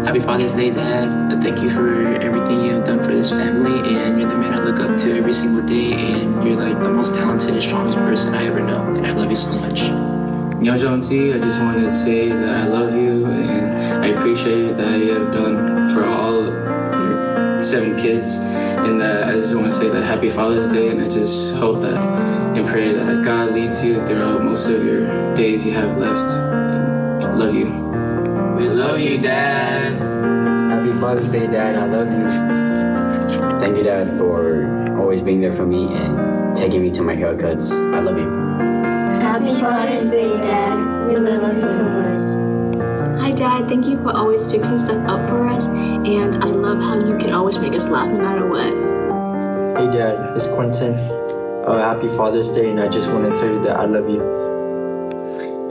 Happy Father's Day, Dad. Uh, thank you for everything you have done for this family, and you're the man I look up to every single day, and you're like the most talented and strongest person I ever know, and I love you so much. Nyob zoo txiv, I just want to say that I love you and I appreciate that you have done for all your seven kids, and that I just want to say that happy Father's Day, and I just hope that and pray that God leads you throughout most of your days you have left. Love you. We love you, Dad. Happy Father's Day, Dad. I love you. Thank you, Dad, for always being there for me and taking me to my haircuts. I love you. Happy Father's Day, Dad. We love you so much. Hi, Dad. Thank you for always fixing stuff up for us, and I love how you can always make us laugh no matter what. Hey, Dad. It's Quentin. Uh, happy Father's Day, and I just want to tell you that I love you.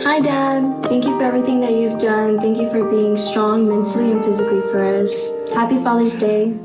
Hi, Dad. Thank you for everything that you've done. Thank you for being strong mentally and physically for us. Happy Father's Day.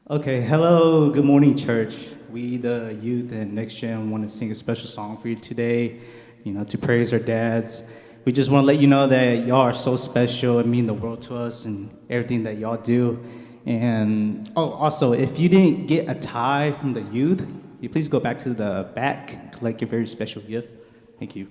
Okay, hello, good morning, church. We, the youth and next gen, want to sing a special song for you today, you know, to praise our dads. We just want to let you know that y'all are so special and mean the world to us and everything that y'all do. And, oh, also, if you didn't get a tie from the youth, you please go back to the back, collect your very special gift. Thank you.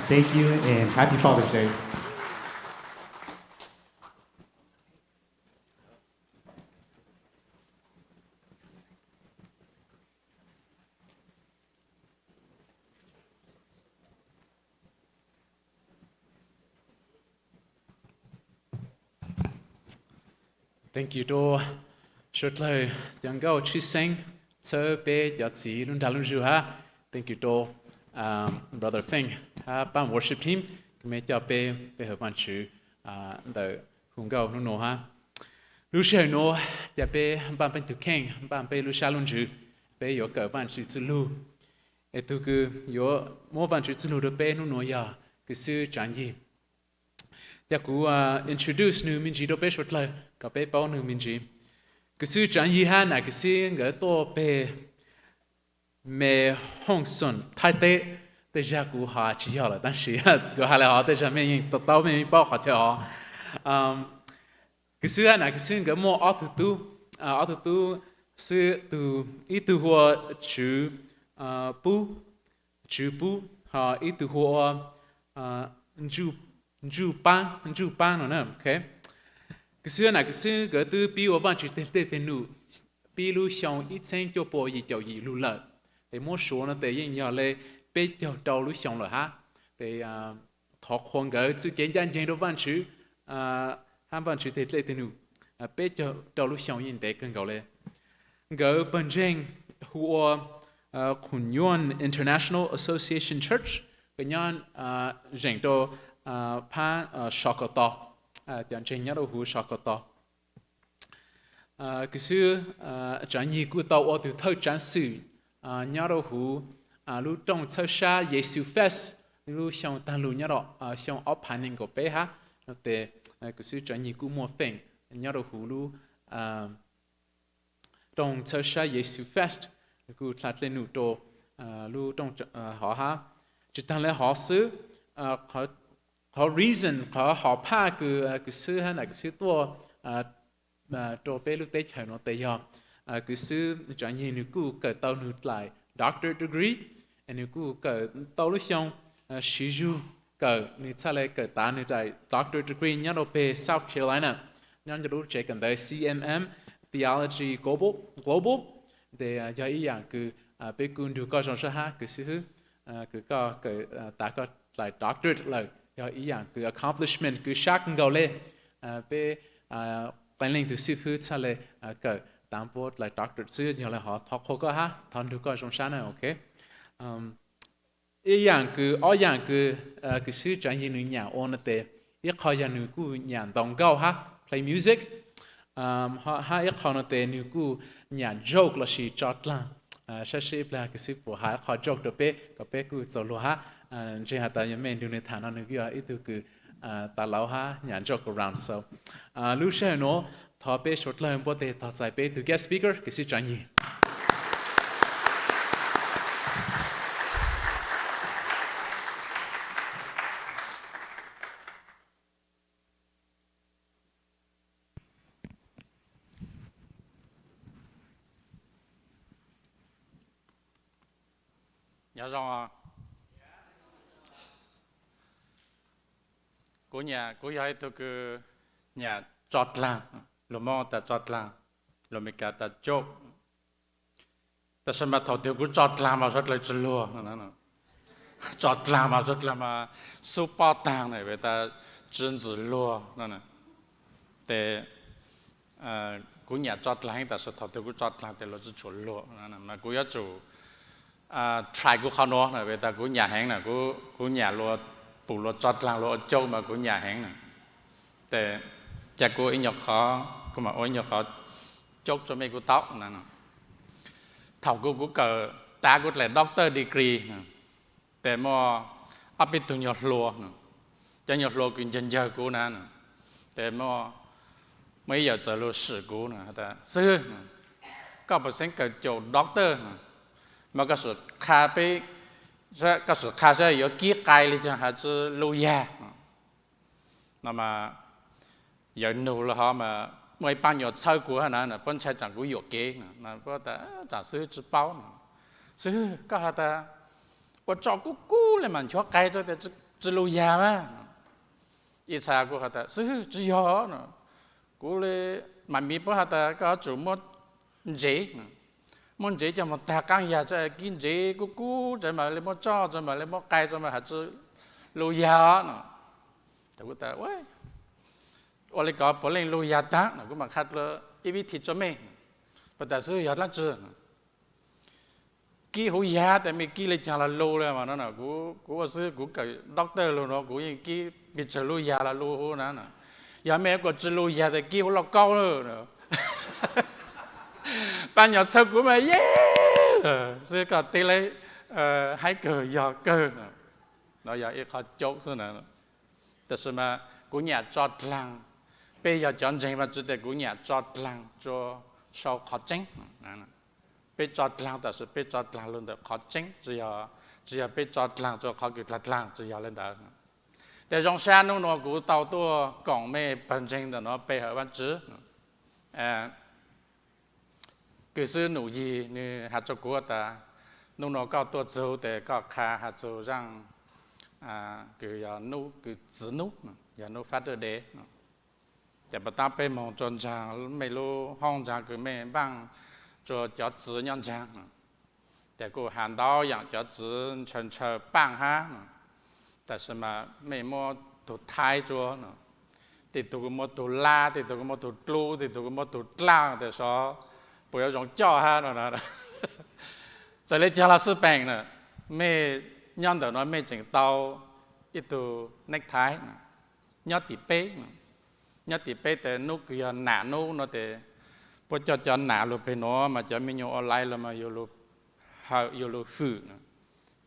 Thank you and happy Father's Day. Thank you rau suav dlawg cov nkauj tshwj xeeb txhawb peb cov txiv lub nra lub ntsug hab. Thank you rau Brother Feng hab pab worship team, kws mej coj peb pe hawm Vaajtswv ntawm hu nkauj hnub nuav hab. Lub sij hawm nuav, ca peb npaj peb tug kheej, npaj peb lub sab lub ntsws, peb yuav kawm Vaajtswv txuj lug. Es tug kws yuav muab Vaajtswv txuj lug rau peb hnub nuav yog kws xib hwb Tsaav Yig. Ca kuv introduce nwg me ntsis rau peb suav dlawg kom peb paub nwg me ntsis. Kws xib hwb Tsaav Yig hab nam kws xib hwb nkawd tuaj peg Me Hong Son Thaib teb, tej zag kuv has tsis yog lawm tab sis kuv has le hov tej zag mej yeej to taub, mej yeej paub qhov chaw hov. Kws xib hwb hab nam kws xib hwb nkawd muaj ob tug tub, ob tug tub xwb, ib tug hu ua Tswv Pub, Tswv Pub, Ho ib tug hu ua Ntsuj Paab, Ntsuj Paab no na. Kws xib hwb nam kws xib hwb nkawd twb pib ua Vaajtswv tej dej tej num pib lub xyoo ib txheeb cuaj pua yim caum yim lug lawm. Ces muab suav no tes yeej yog le peb caug rau lub xyoo lawm hab. Ces thov qhuas nkawd txuj kev ncaj nceeg rau Vaajtswv hab Vaajtswv tej dej tej num peb caug rau lub xyoo yeej ntev kawg nkaus le. Nkawd pawg ntseeg hu ua Qhum Nyuaj International Association Church, kws nyob zeem rau phab Sov Kom Tos, cov ntseeg nyob rau huv Sov Kom Tos. Kws xib hwb Tsaav Nyig kuj tau ua tug thawj tsaav xwm nyob rau huv lub rooj txhawb sab Yexus Fest lub xyoo taag lug nyob rau xyoo ob phav neeg nkaum peb hab. No tes kws xib hwb Tsaav Nyig kuj muaj feem nyob rau huv lub rooj txhawb sab Yexus Fest, nws kuj dlha dlej num rau lub rooj hov hab. Tsi taag le hov xwb, qhov reason, qhov hom phaj kws kws xib hwb hab nam kws xib hwb tuaj rau peb lub teb chaws nuav tes yog kws xib hwb Tsaav Nyig nws kuj kawm tau nws dlaim doctorate degree, nws kuj kawm tau lub xyoo siv zug kawm, nws txhaj le kawm tav nws dlaim doctorate degree nyob rau peg South Carolina, nyob rau lub tsev kawm ntawv C M M, Theology Global. Tes yog ib yaam kws peb kuj nrug koj zoo sab hab kws xib hwb, kws koj kawm tav koj dlaim doctorate lawm yog ib yaam kws accomplishment kws sab kawg nkaus le. Peb qee leej tug xib hwb txhaj le kawm tav npuab dlaim doctorate xwb, yog le hov thov qhuas koj hab thov nrug koj zoo sab na, ok. Ib yaam kws, ob yaam kws, kws xib hwb Tsaav Nyig nws nyam ua no tes, ib qho yog nws kuj nyam ntaus nkauj hab play music, hab ib qho no tes nws kuj nyam joke lossis tso dlaag. Saib seb ib plag kws xib hwb puas has ib qho joke rau peb kom peb kuj txaus luag hab. Ntseeg has tas yog mej nrug nws tham no nws kuj yog ib tug kws tav lauv hab nyam joke around. So lub sij hawm nuav thov peb suav dlawg npuab teg tog txais peb tug guest speaker kws xib hwb Tsaav Nyig. Nyob zoo, kuv, kuv yog ib tug kws nyam tso dlaag, luag Moob tas tso dlaag, luag Amelikas tas joke. Tab sis mas thaum twg kuv tso dlaag mas suav dlawg tsi luag. Tso dlaag mas suav dlawg mas xub pob taag na, vim tas tsi ntxim luag no. Tes kuv nyam tso dlaag heev tab sis thaum twg kuv tso dlaag tes luag tsi tshua luag. Mas kuv yuav tsum try kuv qhov nuav na, vim tas kuv nyam heev na, kuv nyam luag pum luag tso dlaag luag ua joke mas kuv nyam heev na. Tes ca kuv ib nyuag qhov, kuv mam ua ib nyuag qhov joke rua mej kuj tau na. Thaum kuv, kuv kawm tav kuv dlaim doctor degree na, tes muaj ob peb tug nyuag hluas, cov nyuag hluas kws ncawg ncawg kuv na, tes muaj, muaj ib yawm txawm lug sim kuv na, tas xib hwb, koj puas xeeb kawm caum doctor, mas koj sim qha peb, koj sim qha saib yuav kib qai le caag has tsi lug yag. No mas yawm nug lug hov mas muaj ib paab nyuas txhawb kuv hab na, puab ntshai tsaam kuv yuam kev, puab tas tsaam xib hwb tsi paub no. Xib hwb, koj has tas ua tso kub kub le mas nchuav qai rua tes tsi lug yag mas. Ib txha kuv has tas xib hwb tsi yog no, kuv le, mas miv puab has tas koj yuav tsum muab ntsev, muab ntsev coj moog taag qaab yag tso kib ntsev kub kub tso mam le muab tso, tso mam le muab qai tso mas has tsi lug yag no. Kuv tas ua le kod puav leej lug yag taag no, kuv mam qha dlua ib vib thi rua mej. Puab tas xib hwb yog dlaab tsi? Kib huv yag tes mej kib le caag los lug le mas no. Kuv ua xib hwb kuv kawm doctor lug nuav kuv yeej kib pes tsawg lub yag los lug huv na. Yog mej kuas tsi lug yag tes kib huv lauj kaub lawm. Paab nyuas txhawb kuv mas ye, xib hwb koj teb le haib kawg yog kawg. No yog ib qho caub xwb na. Tab sis mas kuv nyam tso dlaag, peb yog cov ntseeg Vaajtswv tes kuv nyam tso dlaag rua sau qhov tseeb. Peb tso dlaag tab sis peb tso dlaag lug ntawm qhov tseeb, tsi yog peb tso dlaag rua qhov kws dlaag dlaag, tsi yog le ntawd. Tes zoo sab nub nuav kuv tau tuaj koom mej pawg ntseeg ntawm nuav pe hawm Vaajtswv. Kws xib hwb Num Yig nwg has rua kuv tas, Hnub no koj tuaj txug tes koj qha has txug zaaj kws yog nub kws txwv nub, yog nub Father's Day. Ces puas taab peb moog rua ntsaag mej lub hoob ntsaag kws mej npaaj rua cov txwv nyob ntsaag, ces kuj has ntau yaam cov txwv ntshaw ntshaw paaj hab, tab sis mas mej muab tug thaib rua, tej tug kuj muab tug lab, tej tug kuj muab tug dlub, tej tug kuj muab tug dlaaj, tes sov puas yuav zoo coj hab no. Txawm le caag los xwb peem na, mej nyob ntawm no mej tseem tau ib tug necktie nyob tim peb, nyob tim peb tes nub kws yog nam nub no tes puab coj cov nam lug peg nuav mas cov me nyuam online los mas yug lug hawm, yug lug hwm,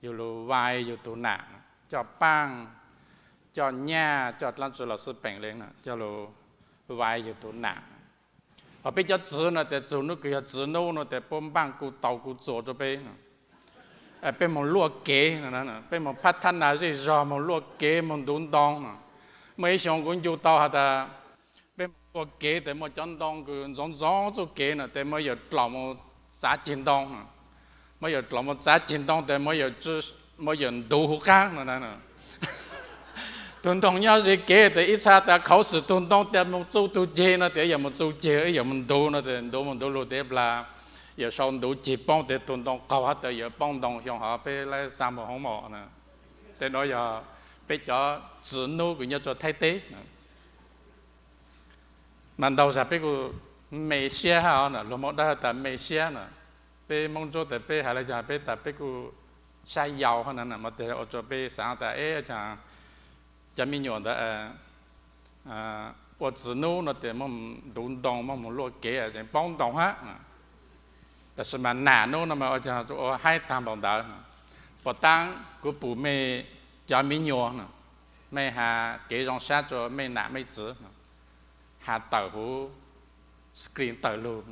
yug lug vai yug tug nam, coj paaj, coj nyaj, coj dlaab tsi los xwb peem le, coj lug vai yug tug nam. Hos peb cov txwv no tes txug nub kws yog txwv nub no tes puab npaaj kuj tau kuj txuas rua peb, peb moog luaj kev, peb moog phab thab nas zej zog, moog luaj kev, moog ntuv ntoo no. Muaj ib xyoo kuv ncu tau has tas peb moog luaj kev tes muaj cov ntoo kws ntxoov ntxoov txuj kev no tes muab yawm dlaum moog txav ceg ntoo, muab yawm dlaum moog txav ceg ntoo tes muab yawm ntuv huv qaab no. Tug ntoo nyob ze kev tes ib txha tas khuv xim tug ntoo tas moog txu tug ceg no tes yawm moog txu ceg, yawm moog ntuv no tes ntuv moog ntuv lug tes plag yawm sau ntuv ceg poob tes tug ntoo qaug hab tas yawm poob ntoo xyoo hov peb lab xaa moog hoob mom. Tes nuav yog peb cov txwv nub kws nyob rua Thaib teb. Mas ntau zag peb kuj me siab hab os, luag Moob Dawb has tas me siab na. Peb Moob Ntsuab tes peb has le caag peb tas peb kuj sab yau hab na, mas tes ua rua peb xaav tas e, cov me nyuam ntawd ua txwv nub no tes muab ntuv ntoo, muab moog luaj kev es poob ntoo hab. Tab sis mas nam nub no mas ua caag ua haib taag npaum ntawd. Puas taab kuv pum mej cov me nyuam, mej has kev zoo sab rua mej nam mej txwv, has tawm huv screen tawm lug.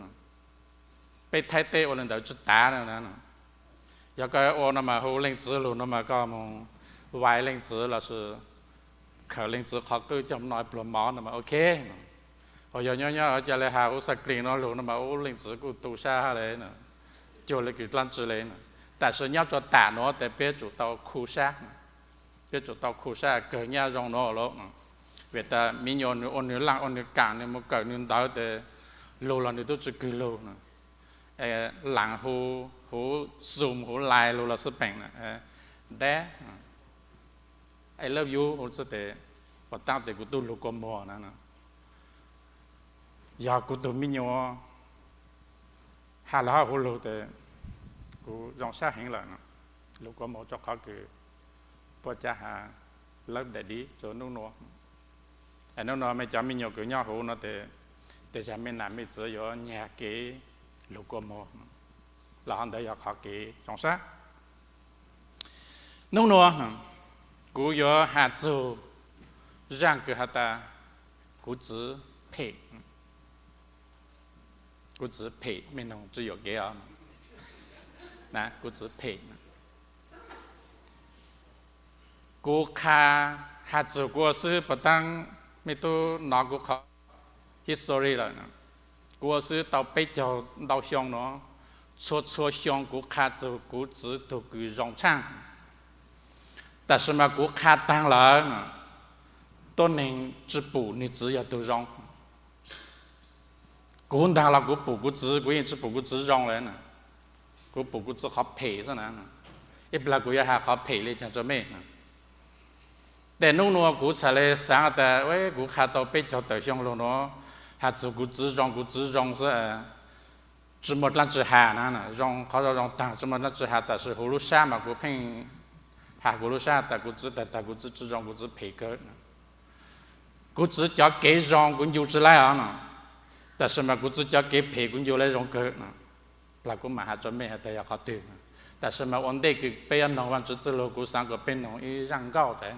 Peb Thaib teb ua le ntawd tsi tav na. Yog koj ua no mas hu leej txwv lug no mas koj moog vais leej txwv lossis khaws leej txwv qhov qwb coj moog noj pluag mov no mas ok. Hos yog nyob nyob ca le has huv screen no lug no mas ub leej txwv kuj tu sab hab le, cuag le kws dlaab tsi le. Tab sis nyob rua tam nuav tes peb tsum tau khu sab, peb tsum tau khu sab kawg nyab zoo nuav lawm. Vim tas me nyuam nwg ua nwg laaj ua nwg kaam, nwg moog kawm nwg ntawv tes lug los nwg tub tsi kws lug. Laam hu, huv Zoom huv Line lug los xwb peem na. Dad, I love you huv xwb tes puas taab tes kuv tub lug kua muag na. Yog kuv tug me nyuam has lug hab huv lug tes kuv zoo sab heev lawm. Lug kua muag rua qhov kws puab cav has love daddy rua nub nuav. Es nub nuav mej cov me nyuam kws nyob huv no tes, tej zag mej nam mej txwv yuav nyag kev lug kua muag, los hov ntawd yog qhov kev zoo sab. Nub nuav kuv yuav has txug zaaj kws has tas kuv txwv phem. Kuv txwv phem, mej noog tsi yuam kev os. Kuv txwv phem. Kuv qha has txug kuv ua xwb puas taab mej tub nov kuv qhov history lawm. Kuv ua xwb tau peb caug ntau xyoo nuav, txhua txhua xyoo kuv qha txug kuv txwv tug kws zoo tshaaj. Tab sis mas kuv qha taag lawm, tuab neeg tsi pum nwg txwv yog tug zoo. Kuv ntaag los kuv pum kuv txwv, kuv yeej tsi pum kuv txwv zoo le. Kuv pum kuv txwv qhov phem xwb na. Ib plag kuv yuav has qhov phem le caag rua mej. Tes nub nuav kuv txhad le xaav tas kuv qha tau peb caug tawm xyoo lug nuav, has txug kuv txwv zoo kuv txwv zoo xwb, tsi muaj dlaab tsi has na. Zoo qhov zoo zoo taag tsi muaj dlaab tsi has, tab sis huv lub sab mas kuv pheej has kuv lub sab tas kuv txwv tag tag kuv txwv tsi zoo kuv txwv phem kawg. Kuv txwv cov kev zoo kuv ncu tsi laib os no, tab sis mas kuv txwv cov kev phem kuv ncu laib zoo kawg no. Plag kuv mam has rua mej has tas yog qhov twg. Tab sis mas ua ntej kws peb yuav noog Vaajtswv txwj lug kuv xaav kom peb noog ib zaaj nkauj tas.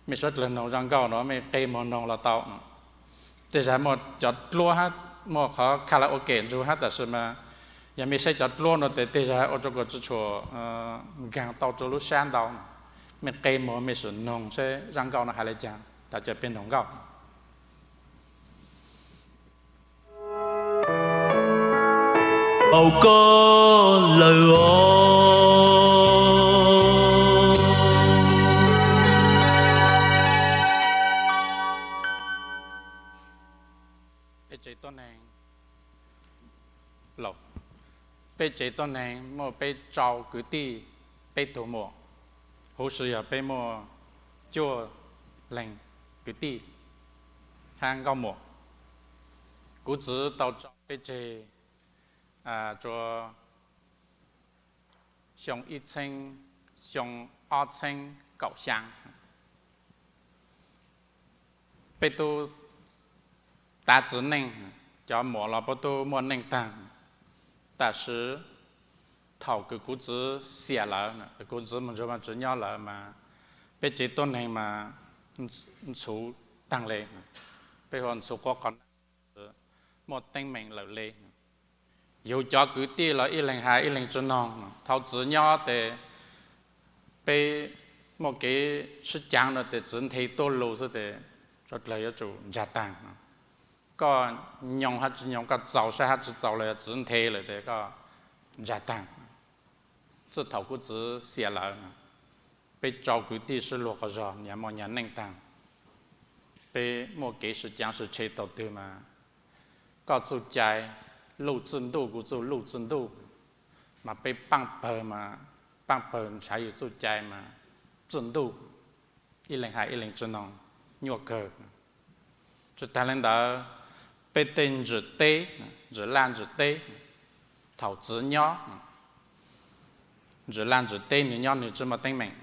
Mej suav dlawg noog zaaj nkauj no mej qe muag noog los tau. Tej zag muaj cov dluab hab muaj qhov karaoke nrug hab, tab sis mas yog mej saib cov dluab no tes tej zag ua rua kuas tsi tshua nkaag tau rua lub sab ntau. Mej qe muag mej sim noog saib zaaj nkauj no has le caag tas ca peb noog nkauj. Au koj lawm os. Peb tsev tuab neeg, peb tsev tuab neeg muaj peb rau kwv tij, peb tug muam, huv si yog peb muaj cuaj leeg kwv tij hab nkauj muam. Kuv txwv tau rau peb tseg rua xyoo ib txheeb, xyoo ob txheeb kaum xyaa. Peb tub tav txiv neej, cov muam los puab tub muaj neej taag. Tam sis thaum kws kuv txwv xiam lawm, kuv txwv moog nrug Vaajtswv nyob lawm mas peb tsev tuab neeg mas ntxhuv taag le, peb hu ntxhuv quab qhov na, muaj teeb meem lawm le. Yug cov kwv tij los ib leeg has ib leeg tsi noog, thaum txwv nyob tes peb muaj kev sib caav no tes txwv nthe tuab lug xwb tes tso dlawg yuav tsum ntsag taag. Koj nyoog hab tsi nyoog, koj txaus sab hab tsi txaus los yog txwv nthe lawm tes koj ntsag taag. Txij thaum kuv txwv xiam lawm, peb rau kwv tij sib luag quas zog, nyag muaj nyag neej taag. Peb muaj kev sib caav sib tshe tau twg mas koj txuj cai luj txij ntuj, kuv txuj luj txij ntuj, mas peb paaj pawg mas, paaj pawg ntshaw yug txuj cai mas txij ntuj, ib leeg has ib leeg tsi noog, nyuaj kawg. Tsi taag le ntawd, peb tej ntsim teb, ntsim laj ntsim teb, thaum txwv nyob, ntsim laj ntsim teb nwg nyob nwg tsi muaj teeb meem.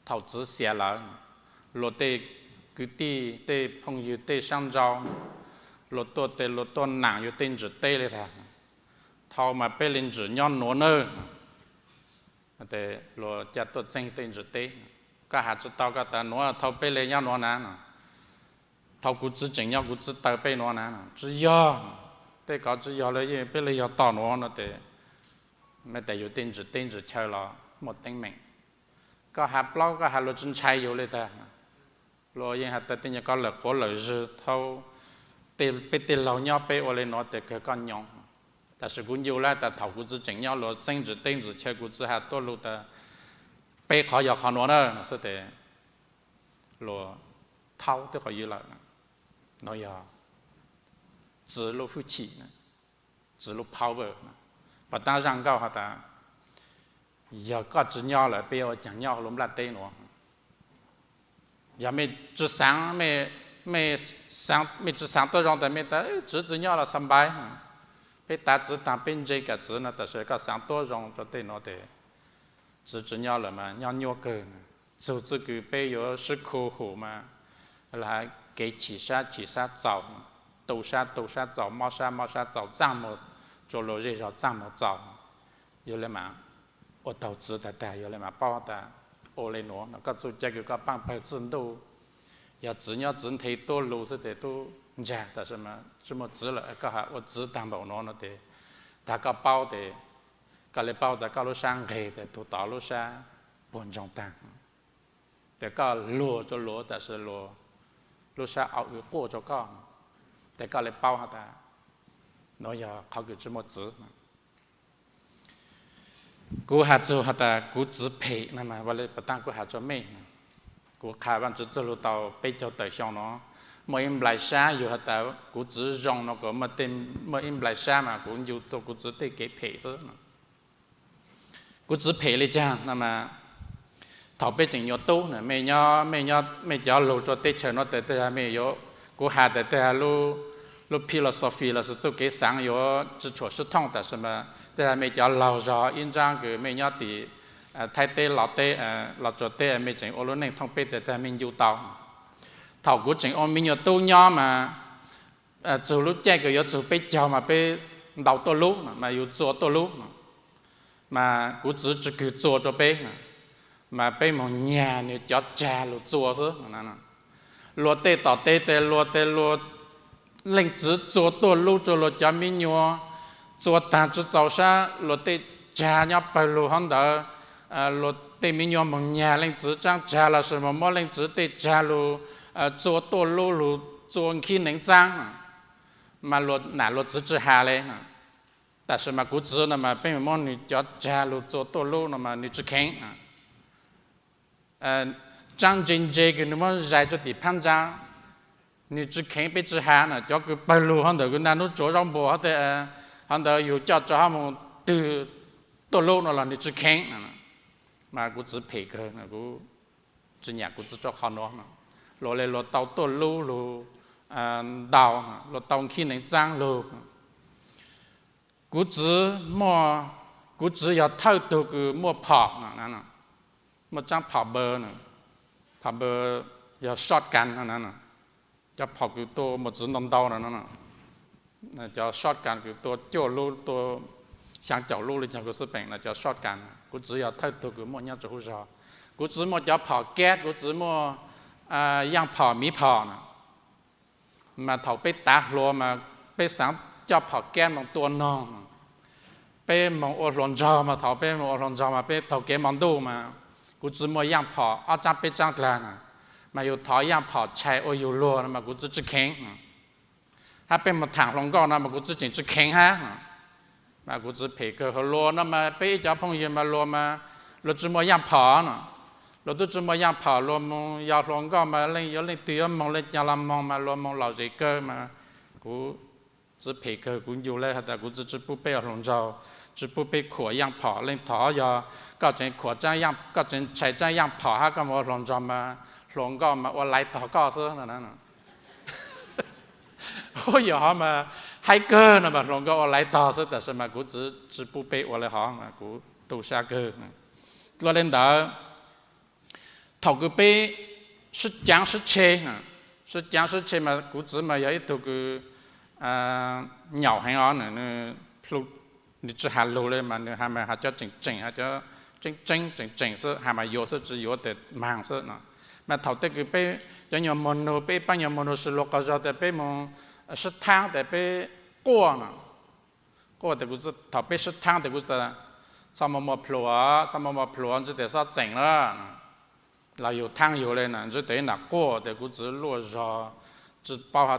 Thaum txwv xiam lawm, luag tej kwv tij tej phooj ywg tej saab nrau, luag tuaj tes luag tuaj naam yug tej ntsim teb le tag. Thaum mas peb le ntsim nyob nuav nawb. Luag ca tuaj txeeb tej ntsim teb, koj has tsi tau, koj tas nuav thaum peb le nyob nuav na, thaum kuv txwv tseem nyob kuv txwv taw peb nuav na, tsi yog, tej kov tsi yog le, yeej peb le yog tom nuav no tes, mej tas yug tej ntsim teb ntsim chaw los muaj teeb meem. Koj has plaub koj has luag tsi ntshai yug le tag. Luag yeej has tas tej nyuag koj lawm quav lawm zwg thaub, peb tej laug nyob peb ua le nuav tes kawg koj nyoog. Tam sis kuv ncu lawm tas thaum kuv txwv tseem nyob luag txeeb ntsim teb ntsim chaw kuv txwv has tuab lug tas peb qhov yog qhov nuav na no xwb tes luag thaub twb qhov ywg lawm. Nuav yog txwv lub hwj chim, txwv lub power. Puas taab zaaj nkauj has tas, yog koj tsi nyob lawm peb ua caag nyob lub nplaj teb nuav? Yog mej tsi xaav, mej tsi xaav tuab zoo tas mej tas txwv tsi nyob los xa npai, peb tav txwv taag peb ntse kam txwv no, tam sis koj xaav tuab zoo rua tej nuav tes txwv tsi nyob lawm mas nyob nyuaj kawg. Txug txuj kws peb yuav sib khu hum mas, kev chim sab chim sab txaus, tu sab tu sab txaus, mob sab mob sab txaus, txaaj moog rua luag zej zog txaaj moog txaus. Yog le mas ua taug txwv tag tag, yog le mas paub tas ua le nuav no koj txuj cai kws koj paaj pawg txij ntuj. Yog txwv nyob txwv nthe tuab lug xwb tes tub ntsag, tam sis mas tsi muaj txwv lawm koj has ua txwv taag npaum nuav no tes, tag koj paub tes, koj le paub tas koj lub sab nqeg tes tug tod lub sab puag ntsoog taag. Tes koj luag rua luag, tam sis luag lub sab au wb quaj rua koj, tes koj le paub has tas nuav yog qhov kws tsi muaj txwv. Kuv has txug has tas kuv txwv phem no, puas taab kuv has rua mej, kuv qha Vaajtswv txuj lug tau peb caug tawm xyoo no, muaj ib nplai sab yug has tas kuv txwv zoo no kuas muaj ib nplai sab mas kuv ncu tuaj kuv txwv tej kev phem xwb. Kuv txwv phem le caag no mas, thaum peb tseem nyuas tub na, mej nyob, mej cov lug rua teb chaws nuav tes tej zag mej yuav, kuv has tes tej zag lub philosophy lossis txuj kev xaav yuav tsi tshuam sib thooj, tam sis mas tej zag mej cov laug zog ib nraab kws mej nyob tim Thaib teb, Los teb, Los Tsuas teb, mej tseem ua lub neej thooj peb tes tej zag mej ncu tau. Thaum kuv tseem ua me nyuam tub nyob mas, txug lub caij kws yuav txug peb caug mas peb ntaus tuaj lub no mas yug txua tuaj lub no, mas kuv txwv tsi kws txua rua peb no, mas peb moog nyag nwg cov tsag lug txua xwb. Luag tej tom teb tes luag tes luag leej txwv txua tuaj lub rua luag cov me nyuam, txua taag tsi txaus sab luag tej tsag nyob pawg lug hov ntawd, luag tej me nyuam moog nyag leej txwv tsaab tsag lossis moog muab leej txwv tej tsag lug txua tuaj lub lug txua nkhib neev txaab, mas luag nam luag txwv tsi has le. Tab sis mas kuv txiv no mas peb muab nws cov tsag lug txua tuaj lub no mas nws tsis kheev. Tsaab ntse ntse kws nws muab zais rua tim phab ntsa, nws tsis kheev, peb tsis has na. Cov kws pawg lug hov ntawm kws naj nub tsuav zaub npua hov ntawd yug coj tso hab moog twg tuaj lub no los nws tsis kheev. Mas kuv txiv phem kawg, kuv tsis nyam kuv txiv rua qhov nuav. Luag le luag tau tuaj lub lug ntau, luag tau khib neev txaab lug. Kuv txiv, kuv txiv yog thawj tug kws muaj phom, muaj tsaab phom npaws, phom npaws yog shotgun, cov phom kws tua mos txwv ntau ntau no, cov shotgun kws tua cuaj lub tua xyaa caum lub le caag kuv xub peem no cov shotgun. Kuv txiv yog thawj tug kws muaj nyob rua huv zog. Kuv txiv muaj cov phom kab, kuv txiv muaj yaaj phom miv phom na. Mas thaum peb tav hluas mas peb xaav coj phom kab moog tua noog, peb moog ua hluas nraug mas thaum peb moog ua hluas nraug mas peb taug kev hmo ntuj mas kuv txiv muaj yaaj phom ob tsaab peb tsaab dlaag na, mas yug thov yaaj phom tshais ua yug luag no mas kuv txiv tsis kheev. Hab peb moog thaam hluas nkauj no mas kuv txiv tseem tsis kheev hab. Mas kuv txiv phem kawg. Luag no mas peb ib cov phooj ywg mas luag mas luag tsis muaj yaaj phom no, luag tub tsis muaj yaaj phom, luag moog yog hluas nkauj mas leej yuav leej twg yuav moog le caag los moog mas luag moog lom zem kawg mas kuv txiv phem kawg. Kuv ncu le has tas kuv txiv tsis pub peb ua hluas nraug, tsis pub peb khuam yaaj phom. Leej thov yog koj tseem khuam, koj tseem tshais tsaab yaaj phom hab koj moog ua hluas nraug mas hluas nkauj mas ua laiv tog koj xwb no. Ub, yog hov mas haib kawg no mas hluas nkauj ua laiv tog xwb, tab sis mas kuv txiv tsis pub peb ua le hov mas kuv tu sab kawg. Dlua le ntawd, thaum kws peb sib caav sib tshe, sib caav sib tshe mas kuv txiv mas yog ib tug kws nyaum heev os, nws tsis has lug le mas nws has mas has cov tseem tseem, has cov tseeb tseeb tseem tseem xwb, has mas yuav xwb tsis yuav tes maag xwb no. Mas thaum tej kws peb cov nyuas muag nug, peb ib paab nyuas muag nug sib luag quas zog tes peb moog sib thaab tes peb quaj no. Quaj tes kuv, thaum peb sib thaab tes kuv txhob muaj muaj plhuav, txhob muaj muaj plhuav ntsib tes xob txeem na, los yug thaab yug le na, ntsib tes ib nam quaj tes kuv txiv luaj zog, tsis paub,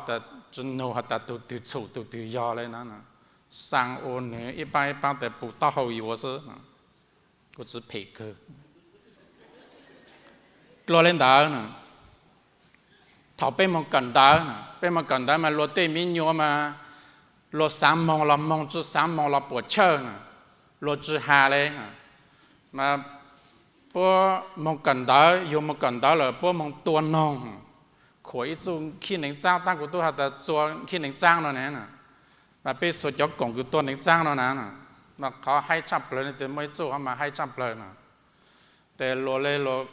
tsis nug has tas tug twg txhum tug twg yog le na, xaa ua nwg ib paab ib paab tes pum taub hau yuav xwb. Kuv txiv phem kawg. Dlua le ntawd na, thaum peb moog kawm ntawv, peb moog kawm ntawv mas luag tej miv nyuas mas luag xaav moog los moog, tsis xaav moog los puam chawj na, luag tsis has le. Mas puab moog kawm ntawv, yug moog kawm ntawv lawm puab moog tua noog, khuam ib txuj khib neev txaab, taab kuv tub has tas txua khib neev txaab no ne. Mas peb txhua cov koom kws tua neev txaab no na, mas qhov haib tshaaj plawg ne, tes muaj ib txuj qhov mas haib tshaaj plawg no. Tes luag le luag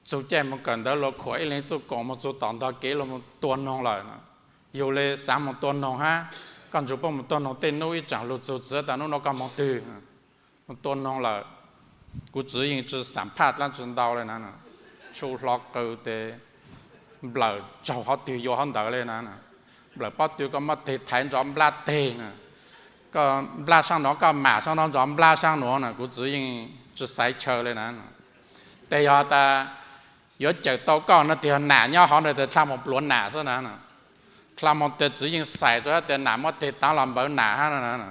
txug caij moog kawm ntawv luag khuam ib leeg txuj koom moog txug tom ntog kev luag moog tua noog lawm no. Yug le xaav moog tua noog hab, koj nrug puab moog tua noog tej nub ib tsaam lug txug txiv tas nub no koj moog twg, moog tua noog lawm. Kuv txiv yeej tsis xam phaj dlaab tsi ntau le na, tshu hlo qw tes nplawm tsaug hov twg yuav hov ntawd le na. Nplawm pob tw koj muab teg thaiv nrov nplab teg na, koj nplab saab nuav koj mam saab nuav nrov nplab saab nuav na, kuv txiv yeej tsis xaiv chaw le na. Tes yog tas yuav cawm tau koj no tes yog nam nyob hov ntawd tes dlha moog pluav nam xwb na. Dlha moog tes txiv yeej xaiv rua hab tes nam muab teg taav los npawv nam hab no.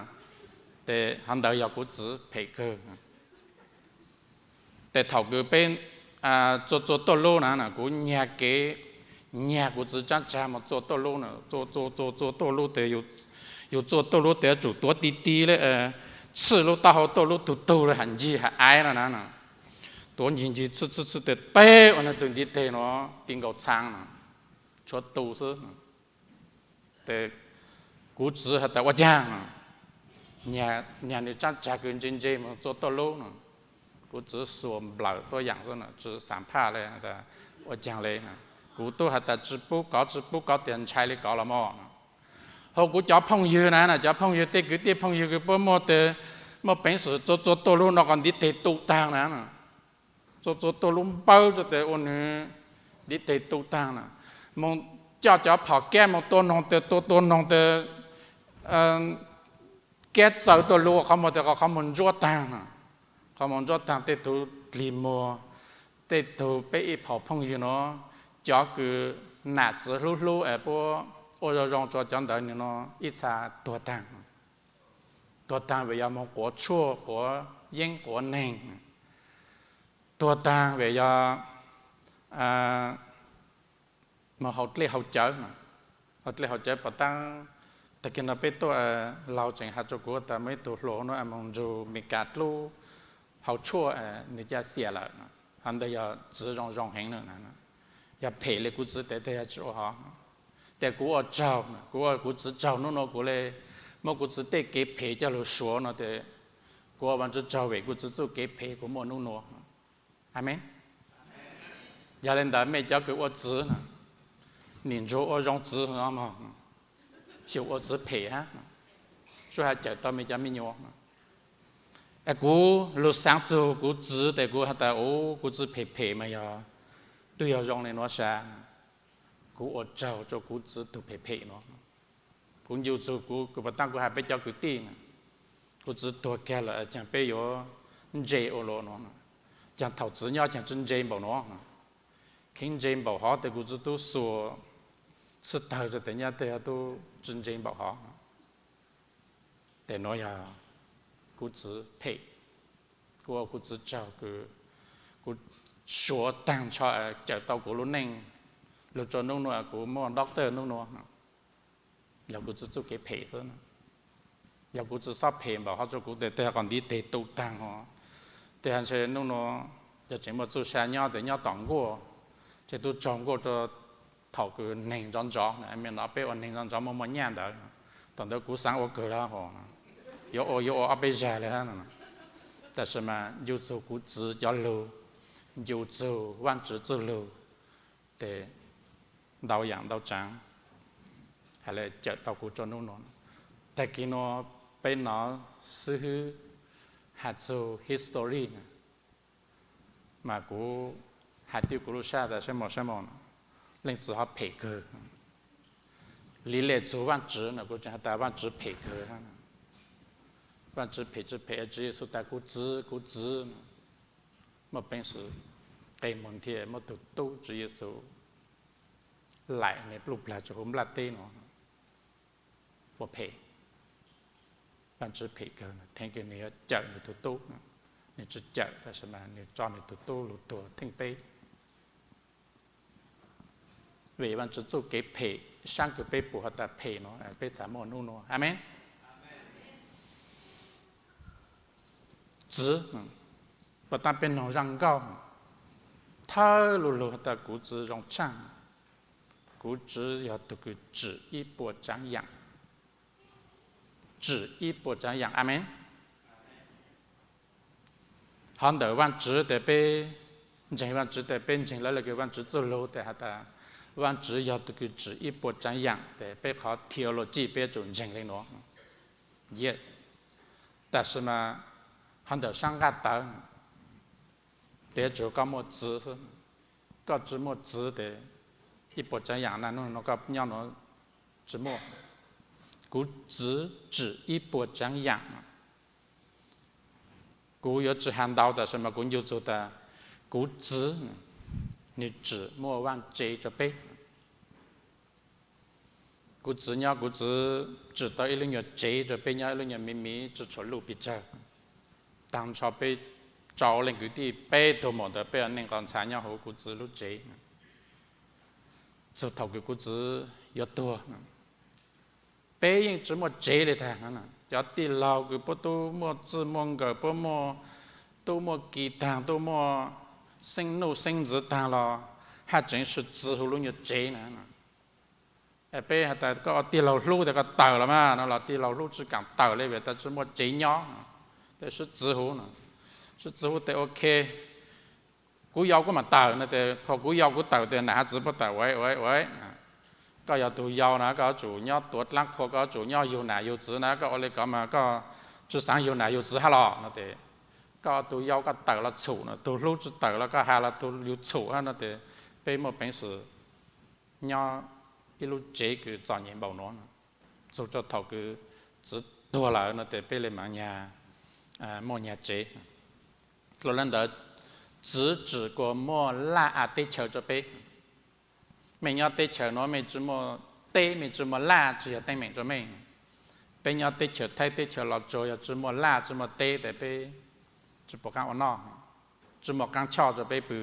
Tes hov ntawd yog kuv txiv phem kawg. Tes thaum kws peb txua txua tuaj lub na, kuv nyag kev, nyag kuv txiv tsaab tsag moog txua tuaj lub na, txua txua txua txua tuaj lub tes, yug txua tuaj lub tes yuav tsum tuav ti ti le, txhij lub taub hau tuaj lub tug tug le has ncig has aiv no na. Tuav ncig ncig txhij txhij txhij tes teb ua nwg tug ntiv teg nuav ti nkaus txhaa no, tshuav tu xwb. Tes kuv txiv has tas ua caag, nyag nwg tsaab tsag kws ntse ntse moog txua tuaj lub no. Kuv txiv xuas nplawm tuab yaam xwb na, tsis xam phaj le, ua caag le. Kuv tub has tas tsis pub kov, tsis pub kov, tias ntshai le kov los mog. Hauv kuv cov phooj ywg na, cov phooj ywg tej kwv tij phooj ywg kws puab muaj tes, muaj peev xwm txua txua tuaj lub no kov ntiv teg tu taag na. Txua txua tuaj lub npawb tuaj tes ua nwg ntiv teg tu taag na. Moog coj cov phom kab moog tua noog tes tua tua noog tes kab txaws tuaj lub qhov muag tes qhov muag ntsuab taag na. Qhov muag ntsuab taag tej tug dlig muag, tej tug peb ib phaum phooj ywg nuav, cov kws nam txiv hlub hlub es puab ua zoo zoo rua cov ntawd nwg nuav ib txha tuag taag. Tuag taag vim yog moog quav tshuaj, quav yeeb, quav neeg. Tuag taag vim yog moog haus dlej haus cawv. Haus dlej haus cawv pov taab, tag kis no peb tuaj, laug tseem has rua kuv tas muaj ib tug hluas nuav moog nrug Meskas dlub haus tshuaj, nwg ca xiam lawm. Hov ntawd yog txwv zoo zoo heev na. Yog phem le kuv txwv tes tej yog tsi ua hov. Tes kuv ua tsaug, kuv ua kuv txwv tsaug nub nua kuv le muab kuv txwv tej kev phem coj lug suav no tes kuv ua Vaajtswv tsaug vim kuv txwv txuj kev phem kuv muaj nub nua. Amees. Yog le ntawd mej cov kws ua txwv na, nim ntsuag ua zoo txwv no mog, xyum ua txwv phem hab, sub has cawm tau mej cov me nyuam. Kuv lug xaav txug kuv txwv tes kuv has tas u, kuv txwv phem phem mas yog, twb yog zoo le nuav sas. Kuv ua tsaug rua kuv txwv tug phem phem nuav. Kuv ncu txug kuv, kuv pov taab kuv has peb cov kwv tij na, kuv txwv tuag kag lawm caag peb yuav ntse ua luaj nuav, caag thaum txwv nyob caag tsi ntse npaum nuav. Kheev ntse npaum hov tes kuv txwv tub xuas xwb tawg rua tes nyab tej tub tsi ntse npaum hov. Tes nuav yog kuv txwv phem. Kuv ua kuv txwv tsaug kws kuv suav taag nrho cawm tau kuv lub neej lug rua nub nua kuv muaj doctor nub nua. Yog kuv txwv txuj kev phem xwb. Yog kuv txwv xob phem npaum hov rua kuv tes tej qos ntiv teg tu taag os. Tej has ntshe nub nua yog tseem muaj txuj sa nyob tes nyob tom nkuaj, ntshe tub tsaug nkuaj rua thaum kws neeg nrov nrov. Me no peb ua neeg nrov nrov muaj muaj nyaj ntawd, thaum ntawd kuv xaav ua kawg lawm, yuav ua yuav ua ob peb zag le hab. Tab sis mas ncu txug kuv txwv cov lug, ncu txug Vaajtswv txuj lug, tes ntau yaam ntau tsaav has le cawm tau kuv rua nub nua. Tag kis nua peb nov xib hwb has txug history na, mas kuv has txug kuv lub sab tas saib mos saib mos, leej txiv hov phem kawg. Li le txug Vaajtswv no kuv tseem has tas Vaajtswv phem kawg. Vaajtswv phem tsi phem, Tswv Yexus tas kuv txwv kuv txwv, muaj peev xwm qe moog thiaj muab tug tub Tswv Yexus laim nwg pluj plag rua huv nplaj teb nuav. Ua phem, Vaajtswv phem kawg, theej kws nwg yuav cawm nwg tug tub, nwg tsi cawm tab sis mas nwg tso nwg tug tub lug tuag theej peb. Vim Vaajtswv txuj kev phem saab kws peb pum has tas phem nuav peb txhad muaj nub nua. Amees. Txwv, puas taab peb noog zaj nkauj thawj lug lug has tas kuv txwv zoo tshaaj, kuv txwv yog tug kws tsim ib puas tsaav yaam. Tsim ib puas tsaav yaam. Amees. Hov ntawm Vaajtswv tes peb ntseeg, Vaajtswv tes peb ntseeg lawv le kws Vaajtswv txuj lug tes has tas Vaajtswv yog tug kws tsim ib puas tsaav yaam tes peb qhov theology peb yuav tsum ntseeg le nuav. Yes. Tab sis mas hov ntawm sab nqaj tawv tes yuav tsum koj muaj txwv xwb. Koj tsi muaj txwv tes ib puas tsaav yaam na nub nua koj nyob nuav tsi muaj. Kuv txwv tsim ib puas tsaav yaam. Kuv yuav tsi has ntau tab sis mas kuv ncu txug tas kuv txwv nwg tsim muaj vaaj tsev rua peb. Kuv txwv nyob, kuv txwv tsim tau ib lub nyuas tsev rua peb nyob, ib lub nyuas miv miv tsi tshua luj pes tsawg. Taag nrho peb rau leej kwv tij peb tug maum ntawd peb ua neej nqos ntxhas nyob huv kuv txwv lub tsev. Txug thaum kws kuv txwv yuav tuag, peb yeej tsi muaj tsev le tag. Cov tij laug kws puab tub muaj txwj muaj nkawm, puab muaj tub muaj ki taag, tub muaj xeeb nuj xeeb ntxwv taag los haj tseem sib txwv huv lub nyuas tsev na. Peb has tas koj ua tij laug hlub tes koj tawm los mas no los tij laug hlub tsi kaam tawm le vim tas tsi muaj tsev nyob. Tes sib txwv huv, sib txwv huv tes ok, kuv yau kuv maam tawm no tes thaum kuv yau kuv tawm tes nam has txwv puab tawm ua ua ua. Koj yog tug yau na koj yuav tsum nyob tuav dlaab qhua, koj yuav tsum nyob yug nam yug txwv na, koj ua le ko mas koj tsi xaav yug nam yug txwv hab los no tes koj tug yau koj tawm los txhum no, tug hlub tsi tawm los koj has los tug yug txhum hab no tes peb muaj peev xwm nyob ib lub tsev kws txom nyem npaum nuav. Txug rua thaum kws txwv tuag lawm no tes peb le maam nyag muaj nyag tsev. Dlua le ntawd, txwv tsim kuas muaj laj av teb chaws rua peb. Mej nyob teb chaws nuav mej tsi muaj teb, mej tsi muaj laj, tsi yog teeb meem rua mej. Peb nyob teb chaws Thaib teb chaws Los Tsuas yog tsi muaj laj tsi muaj teb tes peb tsi pum qaab ua noj, tsi muaj qaab choj rua peb pw.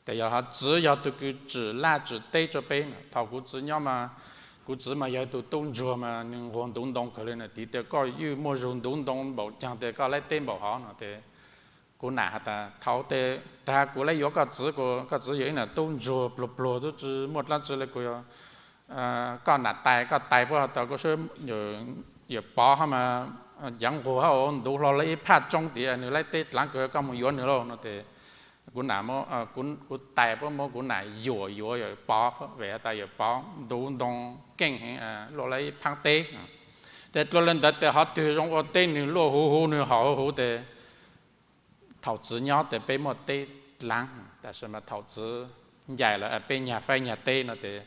Tes yog hov txiv yog tug kws tsim laj tsim teb rua peb. Thaus kuv txiv nyob mas, kuv txiv mas yog tug tub ntsuag mas nwg nquag ntuv ntoo kawg le na. Tiv tias koj ywj muaj zug ntuv ntoo npaum caag tes koj laib teb npaum hov no tes kuv nam has tas thaus tes tag kuv laib yuav koj txiv, koj txiv yog ib nam tub ntsuag pluag pluag tub tsi muaj dlaab tsi le, kuv yog koj nam tais, koj tais puab has tas koj sub yawm Pov hov mas caav nquag hab ntuv hlo le ib phaj tsoob tiv nwg laib teb dlaav kawg, koj moog yuav nwg lauj no tes kuv tais puab muab kuv nam yuam yuav yawm Pov, vim has tas yawm Pov ntuv ntoo keej heev, luaj le ib phaab teb. Tes dlua le ntawd tes hov twg zoo ua teb nwg luaj huv huv nwg haum huv huv tes thaus txiv nyob tes peb muaj teb dlaav, tab sis mas thaus txiv ncaim lawm peb nyag faib nyag teb no tes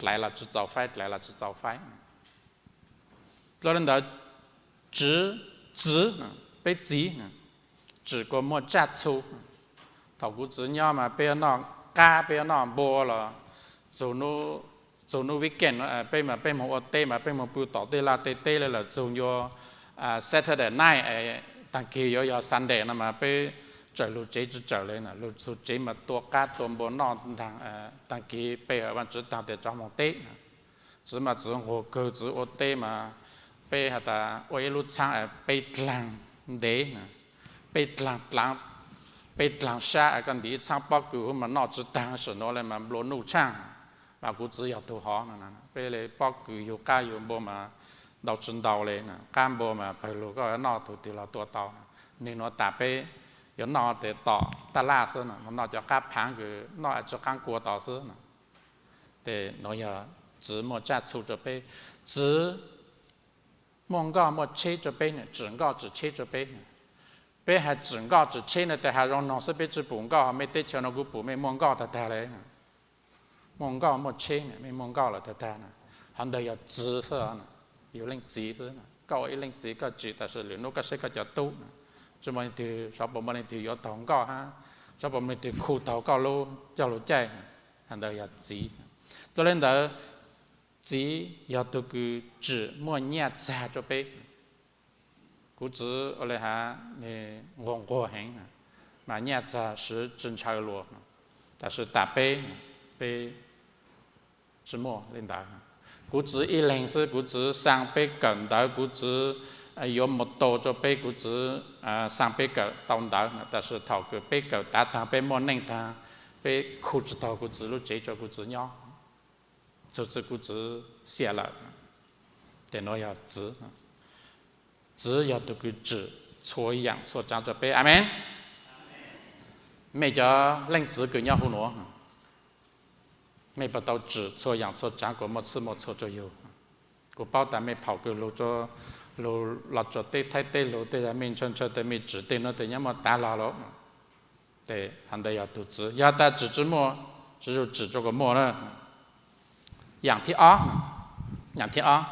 dlaiv los tsi txaus faib, dlaiv los tsi txaus faib. Dlua le ntawd txiv, txiv, peb txiv tsim kuas muaj tsaj txhu. Thaus kuv txiv nyob mas peb yuav noj qab, peb yuav noj npua los txug nub weekend peb mas peb moog ua teb mas peb moog pw tom tej laj tej teb le lawm txug yuav Saturday night, taag kis yuav yog Sunday no mas peb tsawm lug tsev tsi tsawm le, lug txug tsev mas tua qab tua npua noj ntaag, taag kis pe hawm Vaajtswv taag tes rov moog teb. Txiv mas txiv nquag kawg, txiv ua teb mas peb has tas ua ib lub txhaab peb dlaag ntev, peb dlaag dlaav, peb dlaag sab, koj ntim ib txhaab pob kws huv mas noj tsi taag, sim nuav le mas nplua nuj tshaaj. Mas kuv txiv yog tug hov no, peb le pob kws yug qab yug npua mas ntau tsi ntau le, qab npua mas pawg lug koj noj tug twg los tua tau. Nwg nuav tas peb yuav noj tes tom taj laj xwb no, noj cov qab phaav kws noj tsi qaab kua tau xwb no. Tes nuav yog txiv muaj tsaj txhu rua peb. Txiv muaj nkoj muaj tsheb rua peb, tsim nkoj tsim tsheb rua peb. Peb has tsim nkoj tsim tsheb no tes has zoo noog xwb, peb tsi pum nkoj, mej teb chaws no kuv pum mej muaj nkoj tag tag le. Muaj nkoj muaj tsheb, mej muaj nkoj lawm tag tag na. Hov ntawd yog txiv xwb, yug leej txiv xwb. Koj ua ib leej txiv koj tsim tam sim lwm nub koj saib koj cov tub na, tsi muaj leej twg, xyov puas muaj leej twg yuav taug nkoj hab xyov puas muaj leej twg khu taug koj lub coj lug caij. Hov ntawd yog txiv. Dlua le ntawd txiv yog tug kws tsim muaj nyaj txag rua peb. Kuv txiv ua le has nwg nquag nquag heev, mas nyaj txag swv tsi ntshaw lug, tab sis tas peb, peb tsi muaj le ntawd. Kuv txiv ib leeg xwb, kuv txiv xaa peb kawm ntawv, kuv txiv yuav mus tau rua peb, kuv txiv xaa peb kawm tau ntawv, tab sis thaus kws peb kawm tav taag peb muaj neej taag, peb khu tsi taug kuv txiv lub tsev rua kuv txiv nyob, txug txij kuv txiv xiam lawm. Tes nuav yog txiv. Txiv yog tug kws tsim txhua yaam txhua tsaav rua peb. Amees. Mej cov leej txiv kws nyob huv nuav, mej puas tau tsim txhua yaam txhua tsaav kuas muaj txhij muaj txhua rua yug? Kuv paub tas mej phaum kws lug, lug Los Tsuas teb Thaib teb lug tej yog mej ntshaw ntshaw tes mej tsim tej nuav tes nyob muaj tav log lawm. Tes hov ntawd yog tug txiv, yog tas tsim tsi muaj, tsi yug tsim rua kuas muaj na. Yaam thib ob, yaam thib ob,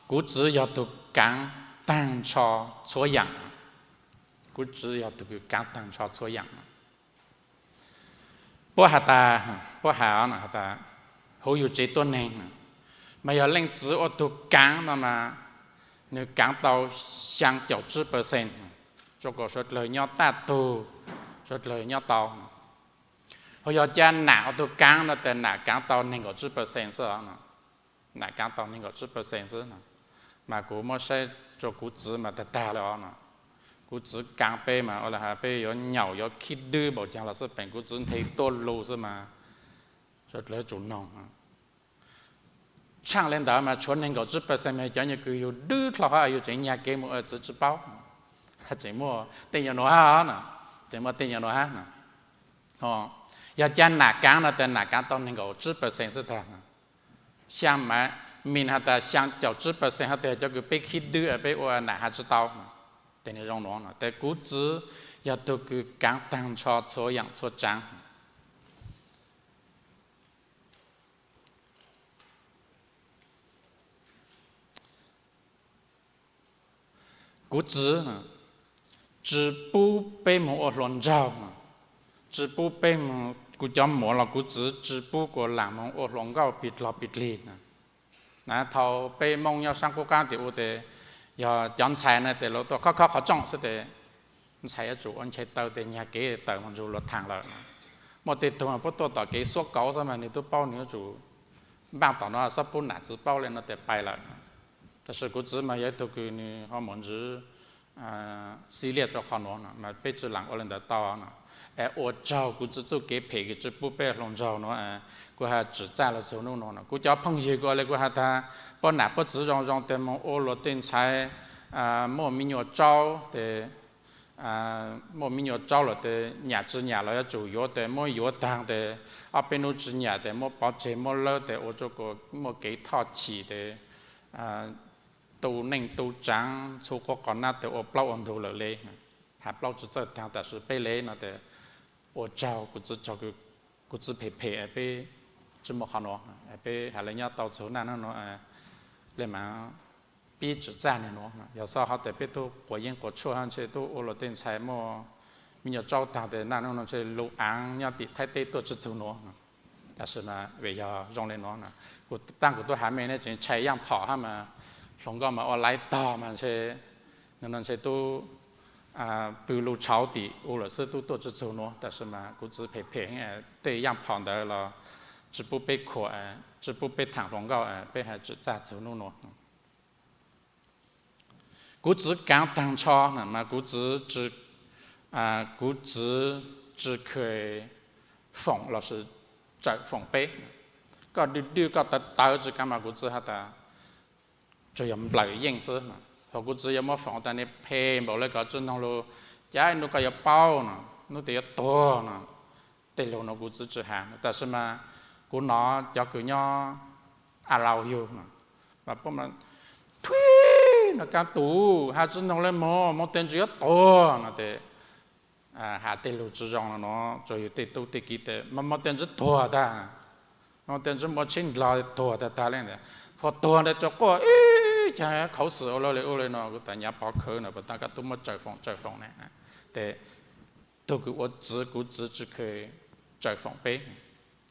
kuv txiv yog tug kaav taag nrho txhua yaam. Kuv txiv yog tug kaav taag nrho txhua yaam. Puab has tas, puab has has tas huv yug tsev tuab neeg, mas yog leej txiv ua tug kaav no mas nwg kaav tau xyaa caum tsib percent, rua kuas suav dlawg nyob taj tug, suav dlawg nyob tau. Ho yog ca nam ua tug kaav no tes nam kaav tau neeg nkaum tsib percent xwb. Nam kaav tau neeg nkaum tsib percent xwb. Mas kuv muab saib rua kuv txiv mas tag tag le os no. Kuv txiv kaav peb mas ua le has peb yuav nyaum yuav khib dwb npaum caag los xij peem kuv txiv nthe tuaj lug xwb mas suav dlawg tsum noog. Tshaaj le ntawd mas tshuav neeg nkaum tsib percent mas cov nyuag kws yug dwb dlhau hab yug tseem nyag kev mus ua txiv tsi paub. Tseem muaj tej nyuag nuav hab no, tseem muaj tej nyuag nuav hab no. Yog ca nam kaav no tes nam kaav tau neeg nkaum tsib percent xwb tag. Xyaa mas, mej has tas xyaa caum tsib percent hab tes cov kws peb khib dwb peb ua nam has tsi tau. Tes nwg zoo nuav no tes kuv txiv yog tug kws kaav taag nrho txhua yaam txhua tsaav. Kuv txiv tsi pub peb moog ua hluas nraug, tsi pub peb moog, kuv cov muam los kuv txiv tsi pub kuas laam moog ua hluas nkauj pig dlog pig dlig. Thaum peb Moob nyob saab qub qaab tim ub tes yog cov ntxhais na tes lawv tuaj khob khob qhov tsoom xwb tes ntxhais yuav tsum ua nchai taw tes nyag kev tawm moog nrug luas thaam lawm. Muaj tej tug puab tuaj tom kev xuab kauv xwb mas nwg tub paub nwg yuav tsum npaaj tom no xob pub nam txiv paub le no tes pais lawm. Tab sis kuv txiv mas yog ib tug kws nwg ho muaj ntsws xib liaj rua qhov nuav no mas peb tsi laam ua le ntawd tau no. Es ua tsaug kuv txiv txuj kev phem kws tsi pub peb hluas nraug nuav, kuv has tsim txaj lug txug nub nuav no. Kuv cov phooj ywg kuv ua le kuv has tas puab nam puab txiv zoo zoo tes moog ua luag tej ntxhais muaj me nyuam tsaub tes muaj me nyuam tsaub lawm tes nyam tsi nyam los yuav tsum yuav tes muab yuav taag tes ob peb nub tsi nyam tes muab pov tseg muab lawb tes ua rua kuas muaj kev thoj chim tes tu neej tu tsaav txhua quab qhov nab tes ua plaub ua ntug lawm le. Has plaub tsi txawj taag tab sis peb le no tes ua tsaug kuv txiv, kuv txiv phem phem peb tsi muaj qhov nuav, peb has le nyob tau txug naj nub nuav le mas pib tsim txaj nwg nuav. Yog xob hov tes peb tub quas yeeb quas tshuaj hab ntshe tub ua luag tej ntxhais muaj me nyuam tsaub taag tes naj nub nuav ntshe lug aav nyob tim Thaib teb tuaj tsi txug nuav. Tab sis mas vim yog zoo le nuav, kuv taab kuv tub has mej neb tseem tshai yaaj phom hab mas hluas nkauj mas ua laiv tog mas ntshe nws no ntshe tub pw lug tshauv tim u lawm xwb tub tuaj tsi txug nuav. Tab sis mas kuv txiv phem phem tej yaaj phom ntawd los tsi pub peb khuam, tsi pub peb thaam hluas nkauj, peb has tsim txaj txug nub nuav. Kuv txiv kaav taag nrho mas kuv txiv, kuv txiv tsi kheev foom lossis tsawm foom peb. Koj dwj dwj koj tawv tawv tsi kaav mas kuv txiv has tas tsuas yog nplawm yeej xwb. Thaum kuv txiv yuav muab foom tas nws phem npaum le koj tsi noog lug, cas nub koj yuav paub no, nub tes yuav tuag no. Tej lug nuav kuv txiv tsi has, tab sis mas kuv nov cov kws nyob a lau yug no, mas puab mas thuib no, kaav tus has tsi noog le moog, moog tes ntsis yuav tuag no tes has tej lug tsi zoo no no rua yug tej tub tej kiv tes moog moog tes ntsis tuag tag, moog tes ntsis muaj tsheb ndlog tuag tag tag le ntawd. Phuam tuag ntawd tsuas quaj ib caag khuv xim ua luaj le ub le no, kuv tas nyav pov khawv no puas tas koj tub muab tsawm foom tsawm foom ne. Tes tug kws ua txiv kuv txiv tsi kheev tsawm foom peb.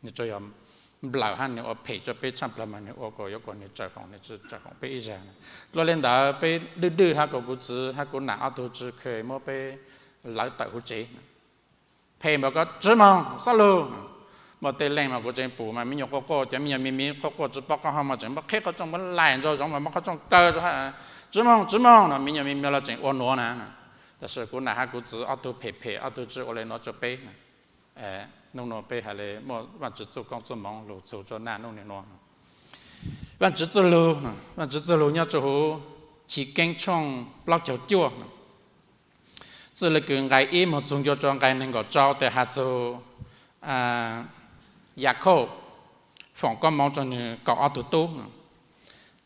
Nws tsuas yog nplawm hab nws ua phem rua peb tshaaj plawg mas nws ua kuas yuav kuas nws tsawm foom, nws tsi tsawm foom peb ib zag. Dlua le ntawd peb dwj dwj hab kuas kuv txiv hab kuv nam ob tug tsi kheev muab peb lawv tawm huv tsev. Phem npaum koj tsi moog xob lug. Muaj tej leej mas kuv tseem pum mas me nyuam quaj quaj, cov me nyuam me me quaj quaj tsi paub qab hau mas tseem muab qheb qhov rooj, muab laim nraum zoov mas muab qhov rooj kaw rua hab, tsi moog tsi moog no me nyuam me me los tseem ua nuav na. Tab sis kuv nam hab kuv txiv ob tug phem phem, ob tug tsi ua le nuav rua peb. Nub nuav peb has le muaj Vaajtswv txuj koob txuj moov lug txug rua naj nub nuav. Vaajtswv txuj lug, Vaajtswv txuj lug nyob rua huv Chiv Keeb tshooj plaub caug cuaj, txij le kws nqai ib moog txug ncua rua nqai neeg nkaum rau tes has txug Yakhauj foom koob moov rua nwg kaum ob tug tub.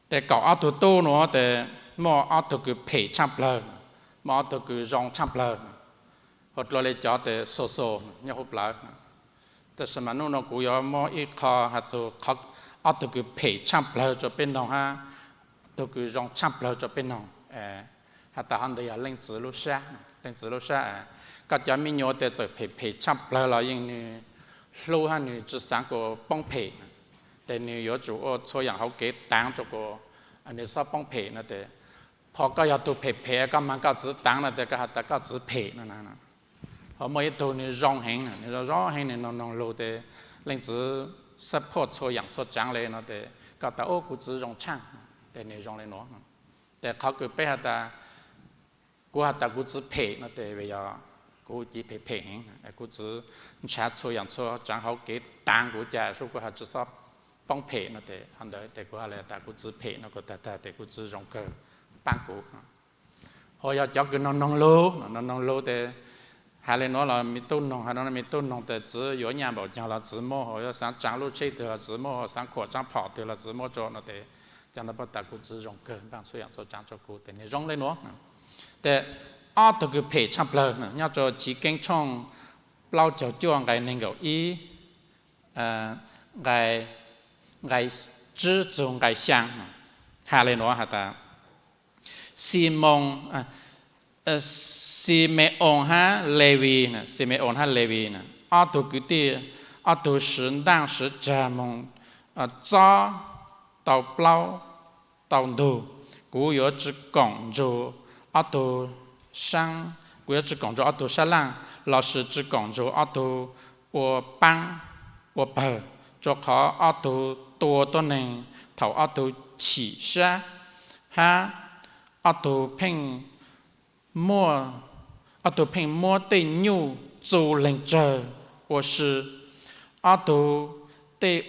Tes kaum ob tug tub nuav tes muaj ob tug kws phem tshaaj plawg, muaj ob tug kws zoo tshaaj plawg. Hu dlua le cov tes xu xu nyob huv plawv. Tab sis mas nub nuav kuv yuav muab ib qho has txug ob tug kws phem tshaaj plawg rua peb noog hab tug kws zoo tshaaj plawg rua peb noog. Has tas hov ntawd yog leej txiv lub sab, leej txiv lub sab. Koj cov me nyuam tes txawm phem phem tshaaj plawg los yeej nwg hlub hab nwg tsi xaav kuas poob phem. Tes nwg yuav tsum ua txhua yaam hauv kev taav rua kuas nwg xob poob phem no tes. Phom koj yog tug phem phem koj maag koj txiv taav no tes koj has tas koj txiv phem no na. Ho muaj ib tug nwg zoo heev, nwg zoo zoo heev nwg noog noog lug tes leej txiv xab phoj txhua yaam txhua tsaav le no tes koj tas ub kuv txiv zoo tshaaj, tes nwg zoo le nuav. Tes qhov kws peb has tas, kuv has tas kuv txiv phem no tes vim yog kuv ci phem phem heev, kuv txiv nrhav txhua yaam txhua tsaav hauv kev taav kuv ca sub kuv has tsi xob poob phem no tes qhov ntawd tes kuv has le tas kuv txiv phem no kuv tag tag tes kuv txiv zoo kawg paab kuv. Ho yog cov kws noog noog lug, noog noog lug tes has le nuav los me tub noog, has le nuav me tub noog tes txiv yuav nyaj npaum caag los txiv muab, ho yuav xaav tsaav lub tsheb twg los txiv muab, ho xaav khuam tsaav phom twg los txiv muab rua no tes cov no puab tas kuv txiv zoo kawg npaaj txhua yaam txhua tsaav rua kuv tes nwg zoo le nuav. Tes ob tug kws phem tshaaj plawg nyob rua Chiv Keeb tshooj plaub caug cuaj nqai neeg nkaum ib, nqai tsib txug nqai xyaa, has le nuav has tas Ximoos, Xime-oos hab Levis, Xime-oos hab Levis ob tug kwv tij, ob tug swv ntaaj swv tsag moog txob tau plaub tau ntug. Kuv yuav tsis koom nrug ob tug saab, kuv yuav tsis koom nrug ob tug sab laj, lossis tsis koom nrug ob tug ua paab ua pawg, rua qhov ob tug tua tuab neeg thaum ob tug chim sab, hab ob tug pheej muab, ob tug pheej muab tej nyuj txu leeg tsawg ua si. Ob tug tej,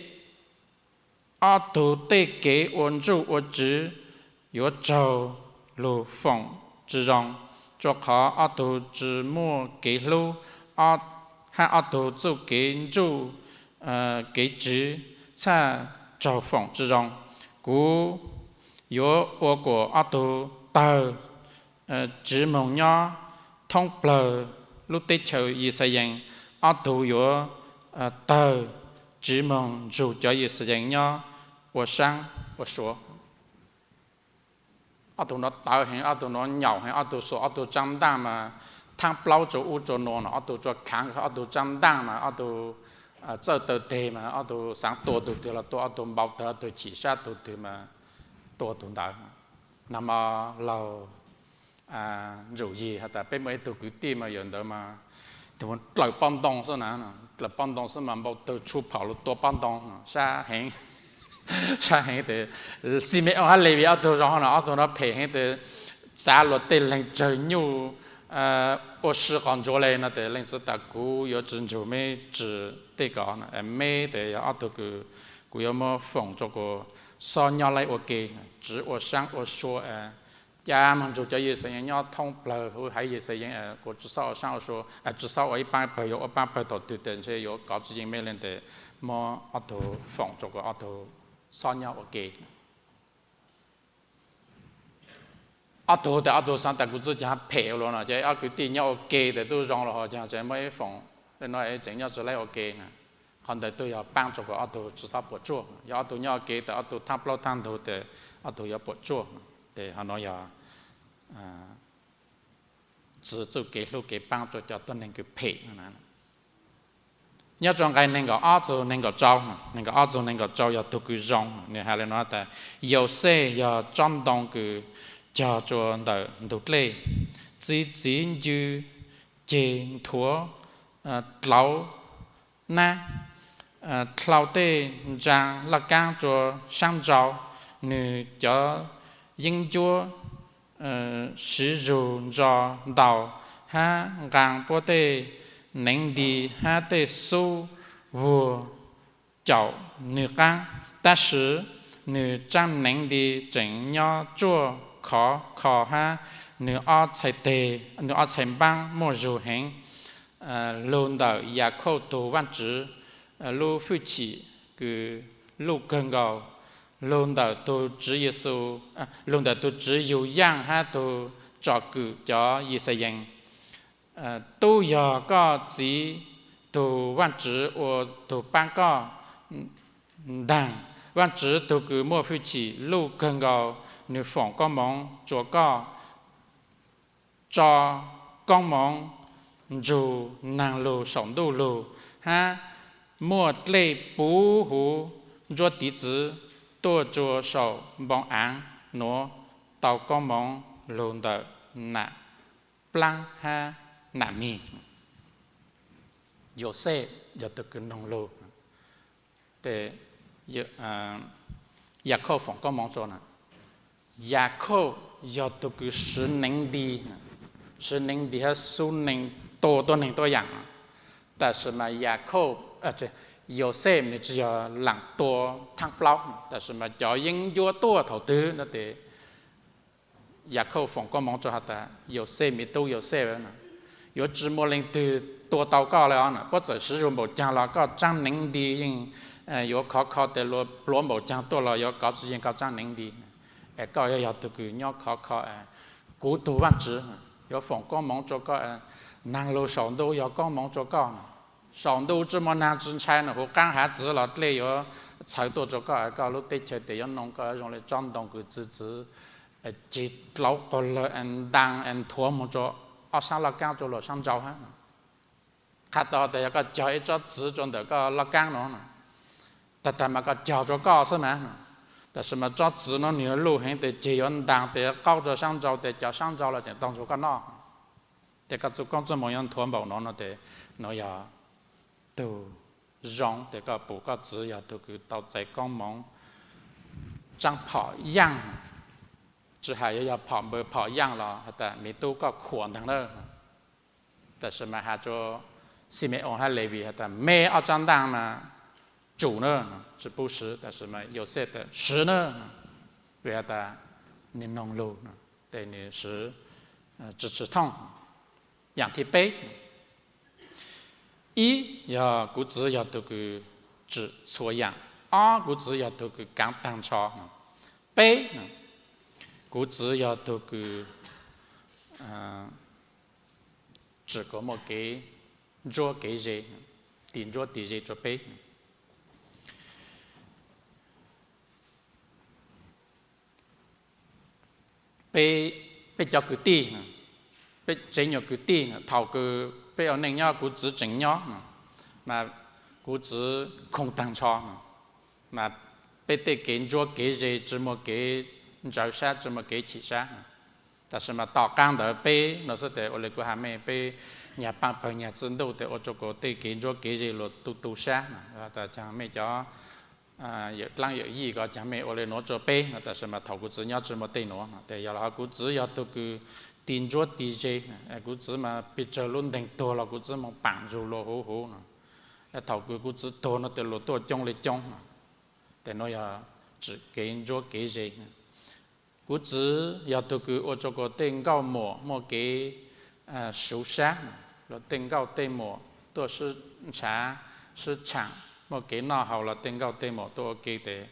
ob tug tej kev ua ntsuj ua tswv yuav raug lug foom tsi zoo, rua qhov ob tug tsi muaj kev hlub, hab ob tug txuj kev ntsuj kev tswv txhaj raug foom tsi zoo. Kuv yuav ua kuas ob tug tawg tsiv moog nyob thoob plawg lub teb chaws Yixalayees. Ob tug yuav tawg tsiv moog nrug cov Yixalayees nyob ua saab ua sua. Ob tug nuav tawv heev, ob tug nuav nyaum heev, ob tug xuas ob tug tsaab ntaaj mas thaab plaub rua ub rua nuav no, ob tug rua khaav, ob tug tsaab ntaaj mas ob tug txawj taw teg mas ob tug xaav tua tug twg los tua, ob tug npau tawg, ob tug chim sab tug twg mas tua tug ntawd. Nag mo laug Ntsuj Yig has tas peb muaj ib tug kwv tij mas yawm ntawd mas dlaws pob ntoo xwb na, dlaws pob ntoo xwb mas npau tawg tshuj phaum lug tua pob ntoo, sab heev, sab heev tes Xime Oos hab Levis ob tug zoo no, ob tug no phem heev tes txav luas tej leeg tsawg nyuj ua si qos ntsuav le no tes leej txiv tas kuv yuav tsi nrug meb tsim tej ko, meb tes yog ob tug kws kuv yuav muab foom rua kuas xob nyob laib ua ke, tsi ua saab ua sua, ca moog nrug cov Yixalayees nyob thoob plawg huv haiv Yixalayees, kuas tsi xob ua saab ua sua, tsi xob ua ib paab pawg, yuav ua paab pawg thaum twg tes ntshe yuav kov tsi yeej mej le tes muab ob tug foom rua kuas ob tug xob nyob ua ke. Ob tug tes ob tug xaav tas kuv txuj caag phem ua luaj no ces ob kwv tij nyob ua ke tes tub zoo los ho caag tseem muab ib foom le no tseem nyob tsi laib ua ke. Qhov ntawd tub yog paab rua kuas ob tug tsi xob puam tsuaj. Yog ob tug nyob ua ke tes ob tug thaab plaub thaab ntug tes ob tug yuav puam tsuaj. Tes ho nuav yog txwv txuj kev hlub kev paab rua cov tuab neeg kws phem. Nyob rua nqai neeg nkaum ob txug neeg nkaum rau, neeg nkaum ob txug neeg nkaum rau yog tug kws zoo, nwg has le nuav tas Yauxej yog tsob ntoo kws cog rua ntawm ntug dlej, txi txiv ncw ceg nthuav dlauv nab, dlhau tej ntsaa laj kaab rua saab nrau, nwg cov yeeb ncuab siv zug ntso ntaus hab nqaa puab tej neev nti hab tej xub vuag caum nwg qaab. Tab sis nwg tsaab neev nti tseem nyob tsuaj khov kho hab nwg ob txhais teg, nwg ob txhais npaab muaj zug heev. Lug ntawm Yakhauj tug Vaajtswv lub fwj chim kws luj kawg nkaus, lug ntawm tug Tswv Yexus, lug ntawm tug Tswv yug yaaj hab tug tsom kwm cov Yixalayees. Tub yog koj txiv tug Vaajtswv ua tug paab koj ntaag, Vaajtswv tug kws muaj fwj chim luj kawg nkaus, nwg foom koob moov rua koj, tso koob moov nrug naag lug saum ntuj lug, hab muaj dlej puv huv ntsuab tiv txwv tuaj rua saum npoo aav nuav, tau koob moov lug ntawm nam plaab hab nam mig. Yauxej yog tug kws noog lug, tes Yakhauj foom koob moov rua na. Yakhauj yog tug kws siv neev nti, siv neev nti hab xub neev tua tuab neeg tuab yaam. Tab sis mas Yakhauj, Yauxej nwg tsi yog laam tua thaab plaub, tab sis mas cov yeeb ncuab tuaj thaum twg no tes Yakhauj foom koob moov rua has tas Yauxej, miv tub Yauxej, yuav tsi muaj leej twg tua tau koj le os na. Puab txawm siv zug npaum caag los koj tsaab neev nti yeej yuav khov kho tes luag pluav npaum caag tuaj los yuav kov tsi yeej koj tsaab neev nti. Es koj yuav yog tug kws nyob khov kho, kuv tug Vaajtswv yuav foom koob moov rua koj, naag lug saum ntuj yog koob moov rua koj. Saum ntuj tsi muaj naag tsi ntshai no, huv qaab hav txwv los dlej yuav txhawv tuaj rua koj, koj lub teb chaws tes yuav noo koj zoo le tsob ntoo kws txi txwv ceg dlauv quag lawg, ntaa nthuav moog rua ob saab laj kaab rua luag saab nrau hab. Qha tau tas yog koj cog ib tsob txwv rua ntawm koj laj kaab no, tag tag mas koj cog rua koj xwb mas. Tab sis mas tsob txiv no nws yuav luj heev tes ceg yuav ntaag tes qaub rua saab nrau tes cov saab nrau los tseem tau nrug koj noj. Tes koj txuj koob txuj moov yuav nthuav npaum nuav no tes nuav yog tug zoo tes koj pum koj txiv yog tug kws tau txais koob moov tsaab phom yaaj, tsi has yuav yog phom npawg phom yaaj los has tas miv tub koj khuam ntaag na. Tab sis mas has rua Xime-oos hab Levis has tas me ob tsaab ntaaj mas tsum na, tsi pub swv, tab sis mas Yauxej tas swv na, vim has tas nwg noog lug tes nwg swv tsi tsi thooj. Yaam thib peb, ib yog kuv txiv yog tug kws tsim txhua yaam, ob kuv txiv yog tug kws kaav taag nrho, peb kuv txiv yog tug kws tsim kom muaj kev ntsuab kev ze, tis ntsuab tis ze rua peb. Peb, peb cov kwv tij, peb tsev nyuam kwv tij, thaum kws peb ua neej nyob kuv txiv tseem nyob mas kuv txiv khooj taag nrho mas peb tej kev ntsuab kev ze tsi muaj kev ntsawv sab tsi muaj kev chim sab. Tab sis mas tom qaab ntawd peb no xwb tes ua le kuv has mej peb nyag paaj pawg nyag txwj ntuj tes ua rua kuas tej kev ntsuab kev ze luas tu tu sab. Tab caag mej cov yawm dlaab yawm yij ko caag mej ua le nuav rua peb no, tab sis mas thaum kuv txiv nyob tsi muaj tej nuav no tes yog los ho kuv txiv yog tug kws tis ntsuab tis ze. Kuv txiv mas pes tsawg lub nteeg tuag los kuv txiv moog paam ntsug luas huv huv no. Thaum kws kuv txiv tuag no tes luas tuaj coob le coob no. Tes nuav yog tsim kev ntsuab kev ze. Kuv txiv yog tug kws ua rua kuas tej nkauj muam muaj kev suv sab, luas tej nkauj tej muam tuaj sib ntshav sib tshaam, muaj kev noj haus los tej nkauj tej muam tuaj ua ke tes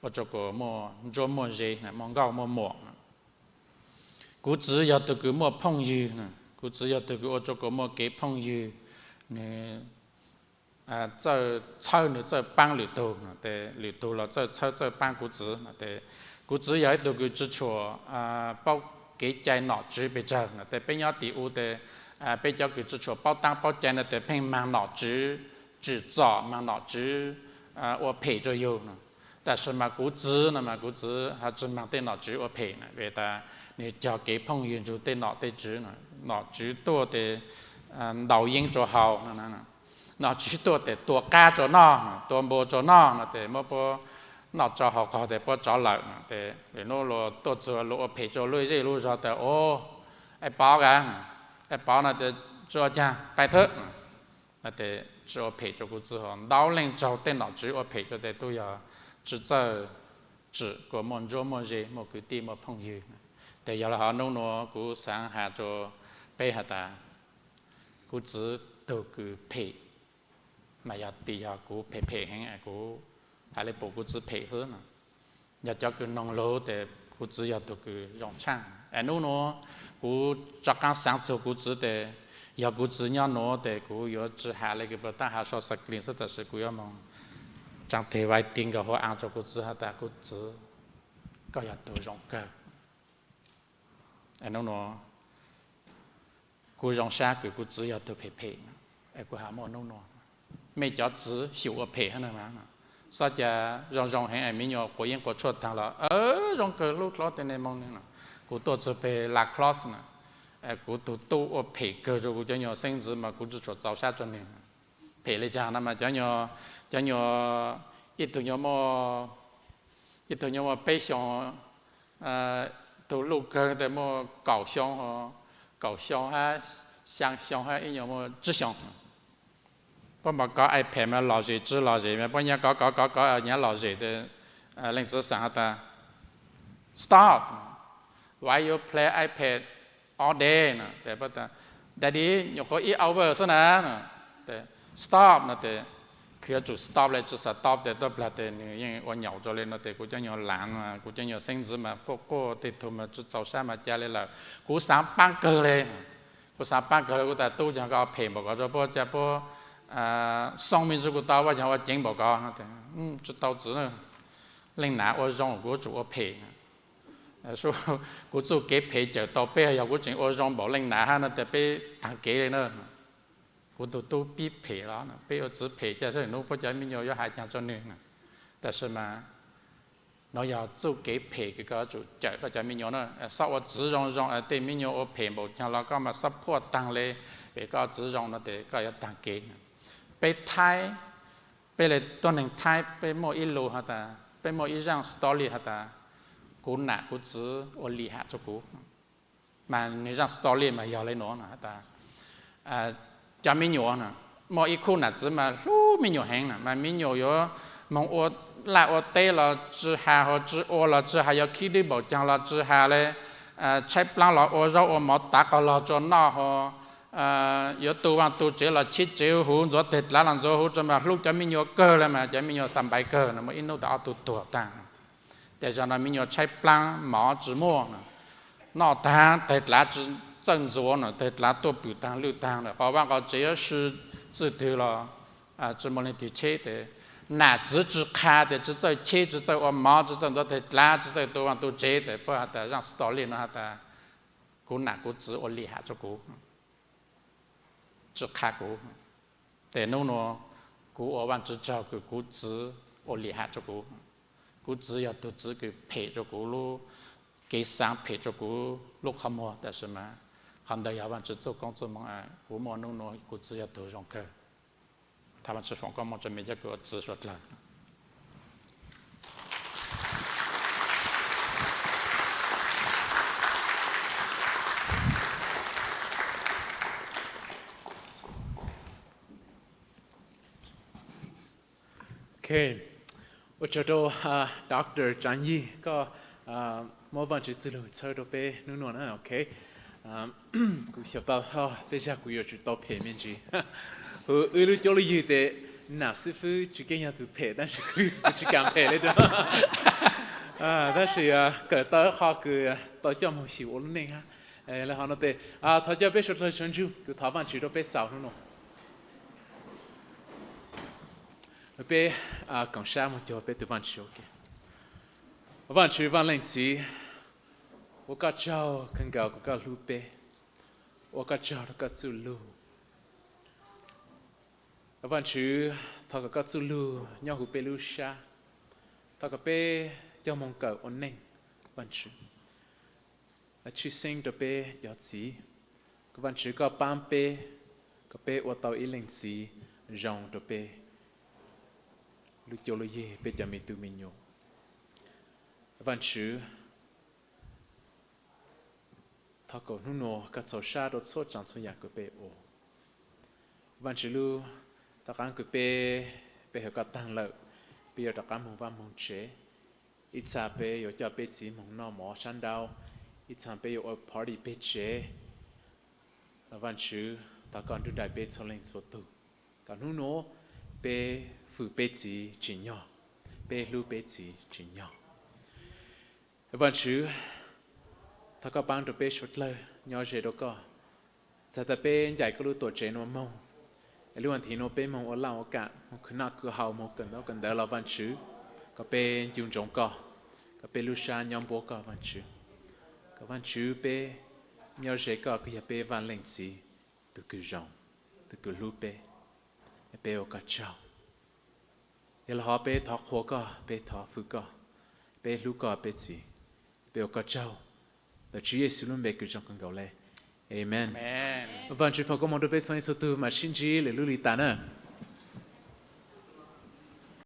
ua rua kuas muaj ntsuab muaj ze, muaj nkauj muaj muam. Kuv txiv yog tug kws muaj phooj ywg, kuv txiv yog tug kws ua rua kuas muaj kev phooj ywg, nwg txawj txhawb nwg txawj paab lwm tug, tes lwm tug los txawj txhawb txawj paab kuv txiv no. Tes kuv txiv yog ib tug kws tsi tshua paub kev cai nom tswv pes tsawg no. Tes peb nyob tim u tes peb cov kws tsi tshua paub taab paub cai no tes pheej maag nom tswv tsim txom, maag nom tswv ua phem rua yug no. Tab sis mas kuv txiv no mas kuv txiv ho tsi maag tej nom tswv ua phem na, vim tas nwg cog kev phooj ywg nrug tej nom tej tswv no. Nom tswv tuaj tes ntaus yeeb rua haus no, nom tswv tuaj tes tua qab rua noj no, tua npua rua noj no tes muab puab noj tsau haus qaug tes puab rov lawm no. Tes lwm nub luas tuaj txug luas ua phem rua lub zej lub zog tas, o, Aib Pov ka, Aib Pov no tes tsi ua caag, pais thwb no. Tes tsi ua phem rua kuv txiv hos ntau leej raug tej nom tswv ua phem rua tes tub yog tsi txawj tsim kuas muaj ntsuab muaj ze, muaj kwv tij muaj phooj ywg. Tes yog le hov nub nuav kuv xaav has rua peb has tas kuv txiv tug kws phem mas yog tis yog kuv phem phem heev, kuv has le pum kuv txiv phem xwb no. Yog cov kws noog lug tes kuv txiv yog tug kws zoo tshaaj. Es nub nuav kuv rov qaab xaav txug kuv txiv tes yog kuv txiv nyob nuav tes kuv yuav tsi has le kws puas taab has so sa kli xwb, tab sis kuv yuav moog tsaa teg vais ti nkaus hua aa rua kuv txiv has tas kuv txiv, koj yog tug zoo kawg. Nub nuav kuv zoo sab kws kuv txiv yog tug phem phem, kuv has muaj nub nuav. Mej cov txiv xyum ua phem hab na, xob ca zoo zoo heev es mi nyuam quas yeeb quas tshuaj taag los zoo kawg hlub dlua tej neeg moog neeg no. Kuv tuaj txug peg La Crosse na, kuv tug tub ua phem kawg rua kuv cov nyuas xeeb ntxwv mas kuv tsi tshua txaus sab rua nwg. Phem le caag no mas cov nyuas, cov nyuas, ib tug nyuas muaj, ib tug nyuas muaj peb xyoos, tug luj kawg tes muaj kaum xyoo, kaum xyoo hab, xyaa xyoo hab, ib nyuas muaj tsib xyoos. Puab mas kov iPad mas lom zem tsi lom zem mas puab nyab kov kov kov kov nyab lom zem tes leej txiv xaav has tas, Stop! Why you play iPad all day no? Daddy, nyuam qhuav ib hour xwb na. Stop no tes, kuv yuav tsum stop le tsi stop tes tuaj plag tes nwg yeej ua nyaum rua le no tes kuv cov nyuas laav, kuv cov nyuas xeeb ntxwv mas quaj quaj tej tug mas tsi txaus sab mas ca le lawm. Kuv xaav paab kawg le, kuv xaav paab kawg le, kuv tas tub, yog koj phem npaum ko rua puab, ca puab xoo me ntsis kuv tau, puab yog ua ceev npaum ko no tes tsi tau txwv na. Leej nam ua zoo kuv yuav tsum ua phem. Kuv txuj kev phem cawm tau peb, yog kuv tseem ua zoo npaum leej nam hab no tes peb taag kev le na. Kuv tug tub pib phem los peb ua txiv phem ca sab nub puab cov me nyuam yuav has caag rua nwg na. Tab sis mas No yog txuj kev phem kws koj yuav tsum cawm koj cov me nyuam na. Xob ua txiv zoo zoo, tej me nyuam ua phem npaum caag los koj mas xob phuaj taag le, vim koj txiv zoo no tes koj yuav taag kev. Peb Thaib, peb le tuab neeg Thaib peb muaj ib lus has tas, peb muaj ib zaaj story has tas, kuv nam kuv txiv ua lim ham rua kuv. Mas nwg zaaj story mas yog le nuav has tas, cov me nyuam, muaj ib khub nam txiv mas hlub me nyuam heev na, mas me nyuam yuav moog ua laj ua teb los tsi has, ho tsi ua los tsi has, yuav khib dwb npaum caag los tsi has le, tshaib plaab los ua zaub ua mov tav qos log tsua noj, ho yuav tu vaaj tu tsev los cheb tsev huv ntxuav teg dlav los ntxuav huv tsua mas hlub cov me nyuam kawg le mas cov me nyuam xa npaiv kawg na, muaj ib nub tas ob tug tuag taag. Tes zag no me nyuam tshaib plaab mov tsi muaj, noj taag teg dlav tsi txawj ntxuav na, teg dlav tuaj pwm taag lwj taag na, qhov vaaj qhov tsev yuav sw txwj twg los tsi muaj leej twg cheb tes nam txiv tsi qha tes tsi txawj cheb, tsi txawj ua mov, tsi txawj ntxuav teg dlav, tsi txawj tu vaaj tu tsev tes puab has tas zaaj story no has tas, kuv nam kuv txiv ua lim ham rua kuv, tsi qha kuv. Tes nub nua kuv ua Vaajtswv tsaug kws kuv txiv ua lim ham rua kuv. Kuv txiv yog tug txiv kws phem rua kuv lub kev xaav, phem rua kuv lub qhov muag, tab sis mas qhov ntawd yog Vaajtswv txuj koob txuj moov, kuv muaj nub nua kuv txiv yog tug zoo kawg. Thov Vaajtswv foom koob moov rua me cov kws ua txiv suav dlawg. Ok, ua tsaug rau Doctor Tsav Yig, koj muab Vaajtswv txuj lug txhawb rau peb nub nua na. Ok, kuv xyaum tau tej zag kuv yuav tsum tau phem me ntsis. Huv wb lub cuab lub yig tes nam xib fwb tsis keej yog tug phem tab sis kuv tsis kaam phem le rua. Tab sis kawm tau qhov kws tau coj moog xyum ua lub neej hab. Le hov no tes thov coj peb suav dlawg tsawg ntsug, kuv thov Vaajtswv rau peb xaus nub nua. Peb koom sab moog cuag peb tug Vaajtswv. Vaajtswv Vaaj Leej Txiv, ua koj tsaug kawg nkaus kws koj hlub peb, ua koj tsaug rau koj txuj lug. Vaajtswv, thov kom koj txuj lug nyob huv peb lub sab, thov kom peb coj moog kawm ua neej, Vaajtswv, tshwj xeeb rau peb cov txiv, kom Vaajtswv koj paab peb, kom peb ua tau ib leej txiv zoo rau peb lub cuab lub yig, peb cov me tub me nyuam. Vaajtswv, thov kom nub nua koj txaus sab rau txhua tsaam txhua yaam kws peb ua. Vaajtswv lub, tom qaab kws peb, peb hawm koj taag lawm, peb yuav rov qaab moog vaaj moog tsev. Ib txha peb yuav coj peb txiv moog noj mov sab nraud, ib txha peb yuav ua party peg tsev. Vaajtswv, thov koj nrug nraim peb txhua leej txhua tug, kom nub nua peb fwm peb txiv tsim nyog, peb hlub peb txiv tsim nyog. Vaajtswv, thov koj paab rau peb suav dlawg nyob ze rau koj, txhais tas peb ncaim koj lub tuam tsev nua moog, es lub vas thiv nua peb moog ua laj ua kaam, moog khwv noj khwv haus, moog kawm ntaub kawm ntawv los Vaajtswv, kom peb ncu ntsoov koj, kom peb lub sab nyob npuab koj Vaajtswv, kom Vaajtswv peb nyob ze koj kws yog peb Vaaj Leej Txiv, tug kws zoo, tug kws hlub peb. Peb ua koj tsaug. Yog le hov peb thov qhuas koj, peb thov fwm koj, peb hlub koj peb txiv, peb ua koj tsaug. Ntawm Tswv Yexus lub npe kws zoo kawg nkaus le, amen. Vaajtswv foom koob moov rau peb txhua leej txhua tug, mam sib ntsib lwm lub li tas na.